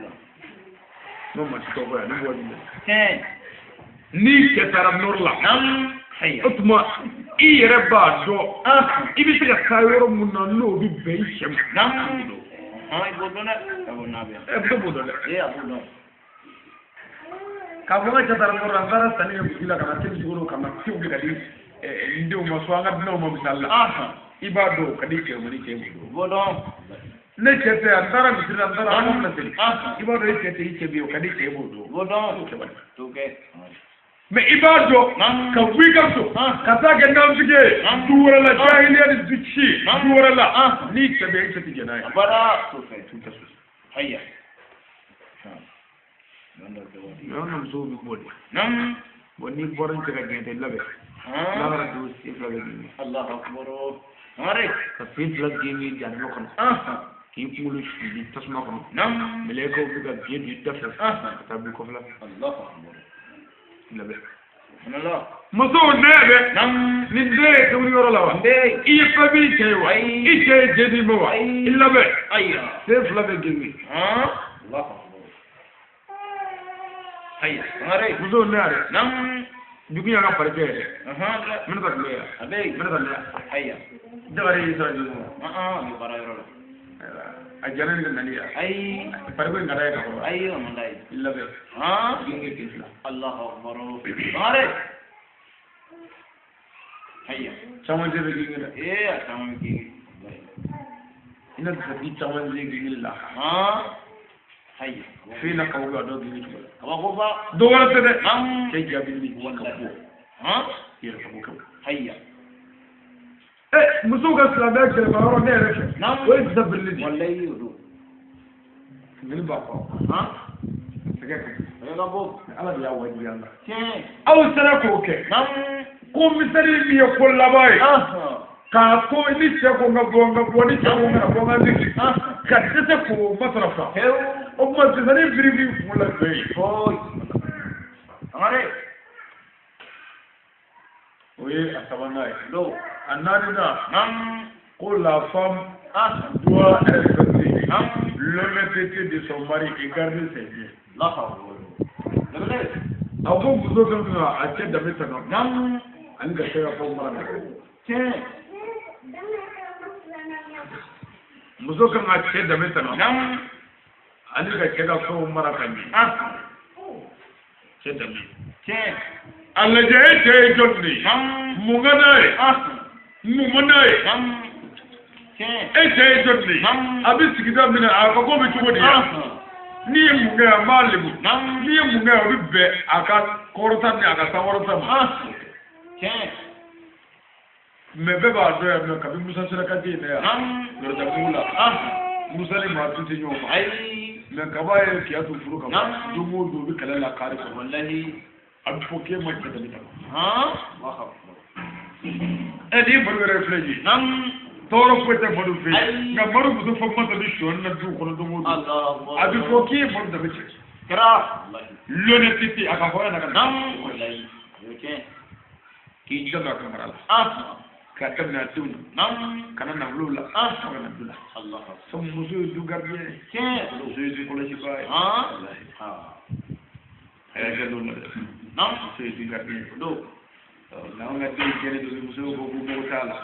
la. N ma maa si tɔgɔ fɔ yan, ne bɛ waju la. Ni cɛ taara nord la, o tuma i yɛrɛ b'a dɔn i bɛ se ka taa yɔrɔ mun na n'o bɛ bɛn i cɛ ma. Ɛ b'o dɔn dɛ. K'a fɔ n ka cɛ taara nord la, n taara sanni kɛ butigi la ka na te ni sukaro ka na te wuli ka di n denw ma so an ka dunanw ma misali la. I b'a dɔn o ka di cɛ ma ni cɛ b'o dɔn. Ne cɛ tɛ yan, n taara misiri la, n taara an ka fila seli. I b'a dɔn i cɛ tɛ i cɛ bɛ yen, o ka di cɛ b'o dɔn. T'o kɛ bani. Mais i b'a dɔn ka bɔ i ka so ka taa kɛ nafigi ye du wɛrɛ la, jahiliya ni du ci du wɛrɛ la, n'i cɛ bɛ yen, i cɛ tɛ jɛn n'a ye. T'u ka so. Mais an ka musow bɛ bɔ de. Bon n'i bɔra n cɛ ka jɛn tɛ labɛn. Lahara don sen fila bɛ genge. Ka sen fila genge jahanama kɔnɔ. K'i kunkolo suli tasuma kɔnɔ. Mɛlɛkɛw bɛ ka biɲɛ don i da fɛ ka taa b'i kɔfɛla fɛ. Labɛn. Musow ne bɛ nin den ye dumuni yɔrɔ la wa? I ye fɛn b'i cɛ ye wa? I cɛ ye jɛ d'i ma wa? I labɛn. Sen fila bɛ genge. Musow ne yɛrɛ. Jugu y'an ka farikɛ yɛrɛ. N bɛna taa tulo yan. N bɛna taa ne yan. Jabare y'i sara joli ma? A jara ni ka nali yan. Fariko in ka d'a ye ka kɔrɔ. I labɛn. Genge sen fila. Caman cɛ bɛ genge dɛ. I na di caman cɛ genge la. Fɛn na kabako a dɔw genge cogo la. Dɔ wɛrɛ tɛ dɛ. Cɛ jaabi ni ka bɔ. I yɛrɛ sago kɛ. Musow ka silamɛya gɛlɛma yɔrɔ ne yɛrɛ fɛ. O ye disa birili de ye. Funteni b'a kɔrɔ. Sɛgɛ ka bon. Ala de y'a wajibiya an kan. Aw sera k'o kɛ. Ko misali min ye ko laban ye. K'a to ni cɛ ko n ka bɔ n ka bɔ ni cɛ ko n kana bɔ n ka sigi. Ka dɛsɛ k'o matarafa. O tuma sisan biri b'i kun la jɔn ye. O ye a sabanan ye. A naaninan ko la femme doit respecter l'honnêteté de son mari et garder ses biens. A ko muso fɛn fɛn a cɛ danbe tanga ani ka cɛ ka fɛnw mara ka ɲɛ. Muso kan ka cɛ danbe tanga ani ka cɛ ka fɛnw mara ka ɲɛ. Cɛ danbe. A lajɛ e cɛ ye jɔn de ye? Mun ka d'a ye? Mun man d'a ye? E cɛ ye jɔn de ye? A bɛ sigida min na a ka ko bɛ cogo di yan? N'i ye mun kɛ an b'a lebu. N'i ye mun kɛ o bɛ bɛn a ka kɔrɔta ni a ka sankɔrɔta ma. Mais bɛɛ b'a dɔn yan nɔ kabi Musa sera ka den yan Yɔrɔjanbugu la Musa ni maa tun tɛ ɲɔgɔn ma. Mais kaba ye Kiyatu furu ka ban don o don u bɛ kɛlɛ la kari kɔnɔ. A bɛ fɔ k'e ma cɛ dɛmɛ ta. Ɛ ni Madu yɛrɛ filɛ nin ye. Tɔɔrɔ foyi tɛ Madu fɛ yen. Nka Madu muso fɔ kuma dɔ bɛ sonyani na du kɔnɔ don o don. A bɛ fɔ k'i ye Madu danbe cɛ. L'honnêteté a ka hɔrɔnya n'a ka k'i jija don a ka mara la. K'a daminɛ a denw na. Ka na nafolo la. Fo ka na du la. Sabu muso ye du gardien ye. Muso ye du kɔlɔsibaa ye. A y'a kɛ don la dɛ. Muso ye du gardien ye. N'anw ka denw tiɲɛnen don musow ko k'u mago t'a la.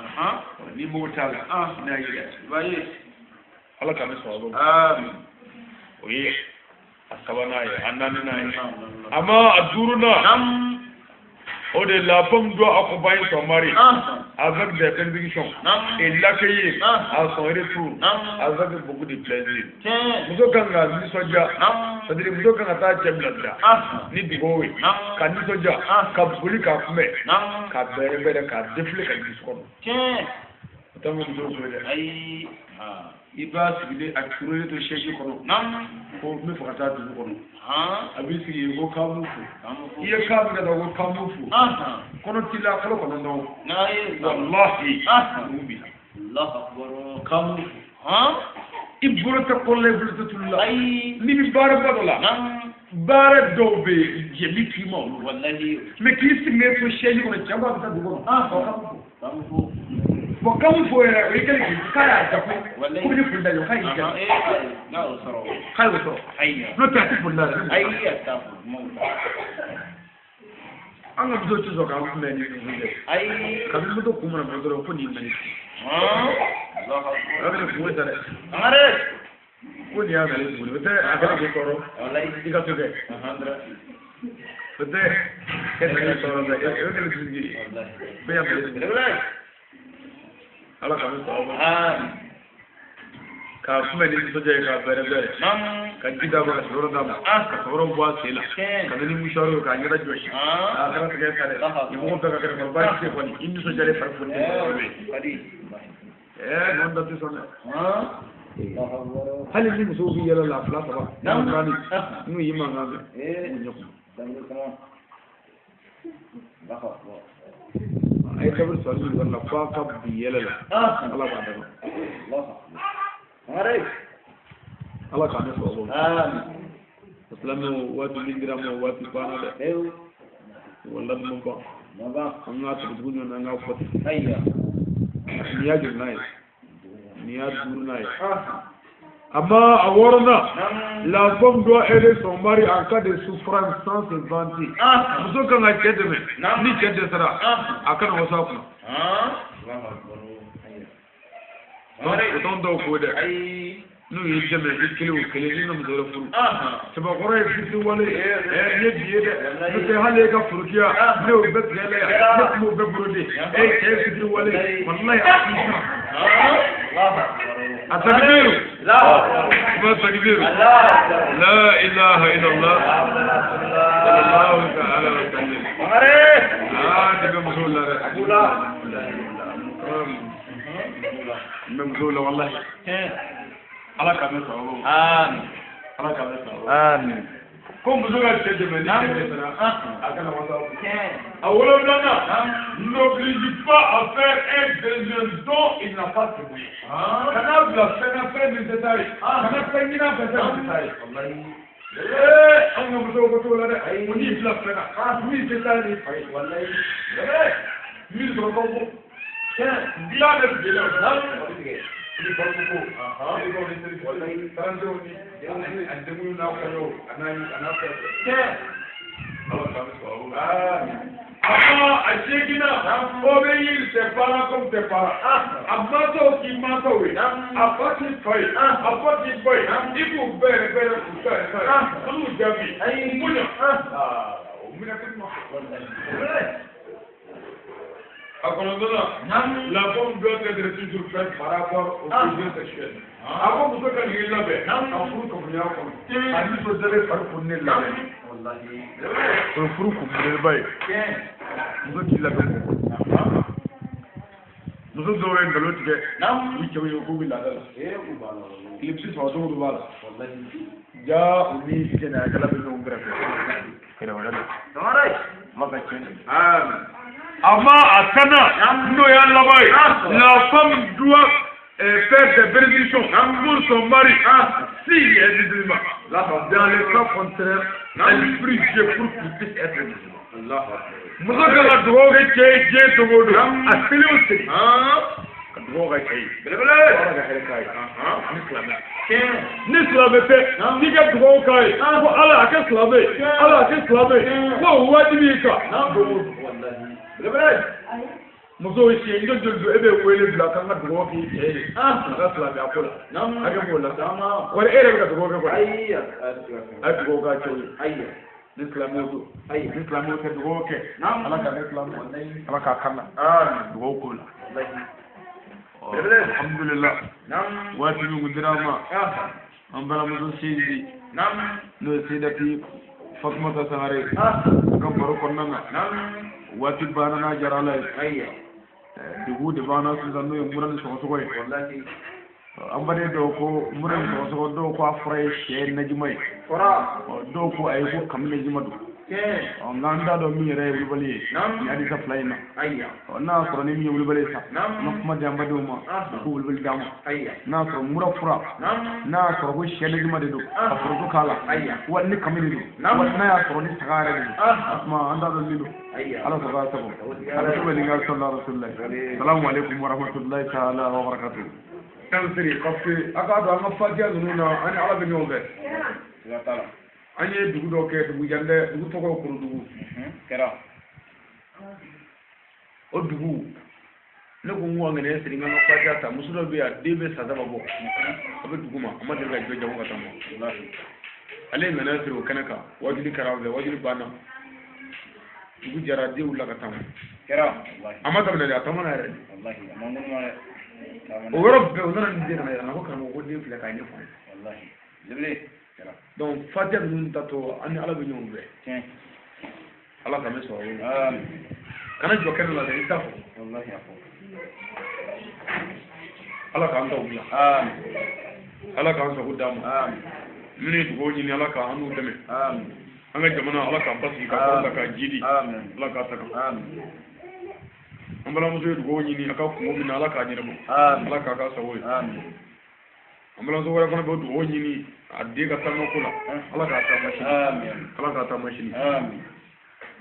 N'i mago t'a la, i n'a ye dɛ. Ala k'an bɛ sɔrɔ. O ye a sabanan ye, a naaninan ye. A ma a duurunan. O de la femme doit accompagner son mari avec des bénédictions et l'accueillir à son retour avec beaucoup de plaisir. Muso kan ka nisɔndiya, c'est-à-dire muso kan ka taa cɛ bilasira ni dugawu ye, ka nisɔndiya, ka boli k'a kunbɛn, ka bɛrɛ bɛrɛ, k'a défiler ka jigin so kɔnɔ. O t'anw ka musow ko ye dɛ. I b'a sigilen a curulen to chaise kɔnɔ ko n bɛ fɛ ka taa dugu kɔnɔ. A b'i sigi yen ko k'an b'u fo. I ye kan min ka taa ko k'an b'u fo. Kɔnɔ t'i la kalo 9. Walahi nugu b'i la. K'an b'u fo. I bolo tɛ kɔlɔ la, i bolo tɛ tulu la. N'i bɛ baaraba dɔ la, baara dɔw bɛ yen jɛ bɛ k'i ma olu. Mais k'i sigilen to chaise kɔnɔ cɛ ko a bɛ taa dugu kɔnɔ. K'an b'u fo. Bon k'an b'u fo yɛrɛ o ye kɛlen k'i k'a y'a ja ko ko ne foli da jɔ k'a y'i ja. K'a y'o sɔrɔ. N'o tɛ a tɛ foli la dɛ. An ka musow tɛ sɔn k'an kunbɛn ni nin ye dɛ. Kabini moto kun mana bɔ dɔrɔn ko nin nana. A bɛ kungo ta dɛ. Ko nin y'a nalen tuguni o tɛ a kɛlen k'i tɔɔrɔ i ka so kɛ. O tɛ e nana tɔɔrɔ dɛ e kɛlen k'i sigi bɛɛ y'a bila. Ala k'an bɛ sɔrɔ k'a kunbɛn ni nisɔndiya ye, k'a bɛrɛ bɛrɛ, ka ji d'a ma, ka sɔrɔ d'a ma, ka sɔrɔ bɔ a sen la, ka na ni mouchoir ye k'a ɲɛda jɔsi. A kana sɛgɛn sa dɛ, nin mɔgɔ bɛɛ ka kɛnɛ kɔrɔ baasi tɛ kɔni, i nisɔndiyalen fari funteni bɛ. Ɛɛ da tɛ sɔn dɛ. Hali ni musow bɛ yɛlɛ la fila saba naani n'u y'i mankan mɛn u ɲɛ kuma. A ye kabiri sɔrɔ min la f'a ka bi yɛlɛ la, Ala b'a dɛmɛ. Ala k'an ne sɔrɔ. Silamɛw waati min dira ma waati banna dɛ. Walahi ma ban. An k'a tugu tugu ɲɔgɔn na, an k'a fɔ ten. Nin y'a joli n'a ye, nin y'a duurunan ye. Amma a wɔɔrɔnan, la femme doit aider son mari en cas de souffrance sans se vanter. Muso kan ka cɛ dɛmɛ ni cɛ dɛsɛra, a kana waso a kunna. O t'anw dɔw ko dɛ. N'u y'i dɛmɛ i kelen o kelen n'i ma muso wɛrɛ furu. Cɛbakɔrɔ ye fitiriwale ye, ɛ nin ye bi ye dɛ. N'o tɛ hali e ka forokiya ne y'o bɛɛ tigɛ la yan, ne tun b'o bɛɛ borode. E cɛ ye fitiriwale ye, walahi a t'i san. التكبير ما التكبير لا إله إلا الله صلى الله تعالى وسلم. مسؤول والله. الله كامل آمين. الله كامل آمين. Ko muso ka cɛ dɛmɛ ni cɛ dɛsɛra a kana wasa. A wolonwulanan, n'oblige pas à faire un besoin dont il n'a pas de moyen. Kana bila fɛn na fɛn min tɛ taa ye. Kana fɛn ɲini a fɛ fɛn min tɛ taa ye. Ee anw ka musow ko t'o la dɛ. O n'i bila fɛn na min tɛ taa ni fa ye. Min sɔrɔ k'aw ko dilan bɛ tile la. Ni baluko ni baw ni seli tarantew ni a denkundi n'a kɔɲɔw a n'a fɛn bɛɛ. Ala k'an sɔrɔ. A ma a seginna obéir ses parents comme tes parents. A mansaw k'i mansaw ye, a fa k'i fa ye, a ba k'i ba ye, i b'u bɛɛ yɛrɛ bɛɛ k'u ta yɛrɛ ta ye. An b'u jaabi, k'u bonya. O minɛ ko ɲuman. A kɔnɔntɔnnan, la femme doit être toujours prête par rapport aux besoins sexuels. A ko muso ka k'i labɛn ka furu kafoɲɔgɔnya kɔnɔ, a nisɔndiyalen fari funteni labɛn. O ye furu kun belebeleba ye. Muso k'i labɛn k'o kɔnɔ. Muso dɔw ye nkalon tigɛ u cɛw ye k'u bɛ laada la. Tile 30 don o don b'a la. Ja u ni jɛnɛyakɛla bɛ ɲɔgɔn kɛrɛfɛ. Kɛrɛwɛrɛ la. Ma ka tiɲɛ. Amin. Ama a tanna n'o y'a laban ye, la femme doit faire des bénédictions pour son mari s'il est musulman. Dans le cas contraire, elle prie Dieu pour qu'il puisse être musulman. Muso kan ka dugawu kɛ cɛ ye diɲɛ don o don, a seli o seli ka dugawu kɛ cɛ ye. Ala ka hɛrɛ k'a ye. Ni silamɛ, ni silamɛ tɛ, n'i ka dugawu k'a ye ko Ala a kɛ silamɛ ye, Ala a kɛ silamɛ ye, ko o wajibi y'i kan don o don. Musow siɲɛ joli joli don e bɛ wele bila k'an ka dugawu k'i cɛ ye a ka silamɛya ko la, hakɛ b'o la, wali e yɛrɛ bɛ ka dugawu kɛ kɔni, a ye dugawu k'a cɛw ye. Ni silamɛw don, ni silamɛw tɛ, dugawu kɛ Ala k'a kɛ silamɛ, Ala k'a kanna, dugawu k'o la. Alhamdulillah, waati min kun dira an ma, an balimamuso Seyidi n'o ye Seyidati Fatumata Sangare, a ka baro kɔnɔna na, waati banna n'a diyara Ala ye. Degun de b'an na sisan, n'o ye mura ni sɔgɔsɔgɔ ye. An baden dɔw ko mura ni sɔgɔsɔgɔ, dɔw ko a fura ye sɛ najima ye, dɔw ko ayi ko kami najima don. Nka an t'a dɔn min yɛrɛ ye wulibali ye nin hadisa fila in na. N'a y'a sɔrɔ ni min ye wulibali ye sa, an ka kuma di an badenw ma, u k'o wulibali d'an ma. N'a y'a sɔrɔ mura fura, n'a y'a sɔrɔ ko sɛ najima de don, ka foronto k'a la, wa ni kami de don, wa n'a y'a sɔrɔ ni saga yɛrɛ de don, o tuma an t'a dɔn min don. Ala sɔrɔ a sago. Alhamdulilayi, rasulillah. Salamu aleykum wa rahmatulahi taala wa barakatuhu. Kan siri parce que a k'a dɔn an ka fatiya ninnu na, an ni Ala bɛ ɲɔgɔn fɛ. An ye dugu dɔ kɛ, dugu jan dɛ, dugu tɔgɔ Korodugu. O dugu, ne ko n ko ŋaniya siri n ka fatiya ta. Muso dɔ bɛ yen, a den bɛ san 3 bɔ, a bɛ dugu ma, a ma deli ka jɔ jago ka taa ma. Ale ye ŋaniya siri o kɛnɛ kan, wajuli kɛra an fɛ, wajuli banna, dugu jɛra, den wulila ka taa ma. A ma daminɛ dɛ, a taamana yɛrɛ de. O yɔrɔ bɛɛ, o nana ni den nana yɛlɛma ko karamɔgɔ ko den filɛ k'a ɲɛfɔ an ye. Donc fatiya ninnu tatɔ, an ni Ala bɛ ɲɔgɔn fɛ. Ala k'an bɛ sɔrɔ. Kana jɔ kɛnɛ la dɛ, i t'a fɔ. Ala k'an taw dilan. Ala k'an sago d'an ma. Minnu ye dugawu ɲini, Ala k'an n'u dɛmɛ. An ka jamana, Ala k'a basigi, k'a kɔrɔta, k'a jidi, Ala k'a ta kan. An balimamuso ye dugawu ɲini a ka kungo min na, Ala k'a ɲɛnabɔ, Ala k'a k'a sago ye. An balimamuso wɛrɛ fana bɛ dugawu ɲini a den ka taama ko la, Ala k'a taama sini, Ala k'a taama sini.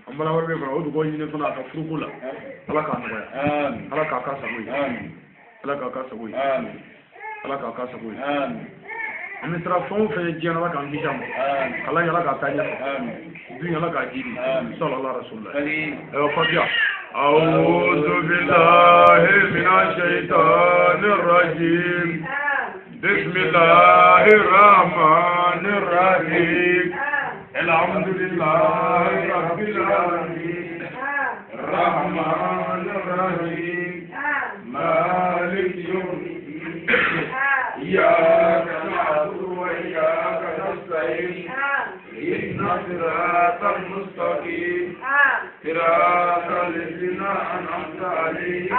An balima wɛrɛ bɛ fana o dugawu ɲini fana a ka furuko la, Ala k'a nɔgɔya, Ala k'a k'a sago ye, Ala k'a k'a sago ye, Ala k'a k'a sago ye. An bɛ siran fɛn o fɛn ye diɲɛ na, Ala k'an kisi a ma. Kalan Ala k'a taa ɲɛfɛ, dun Ala k'a jidi, sallallahu rasulillah. Ayiwa, fatiha. أعوذ بالله من الشيطان الرجيم. بسم الله الرحمن الرحيم. الحمد لله رب العالمين الرحمن الرحيم مالك يوم الدين إياك نعبد وإياك نستعين اهدنا الصراط المستقيم صراط الذين أنعمت عليهم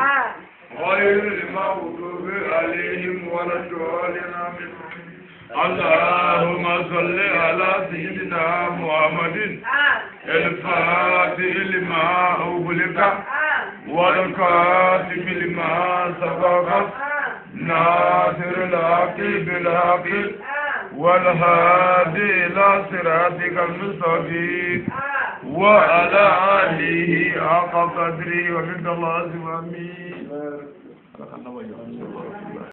غير المغضوب عليهم ولا الضالين. اللهم صل على سيدنا محمد الفاتح لما أغلق والكاتب لما سبق ناصر الحق بالحق والهادي إلى صراطك المستقيم وعلى آله حق قدره ومقداره العظيم. آمين.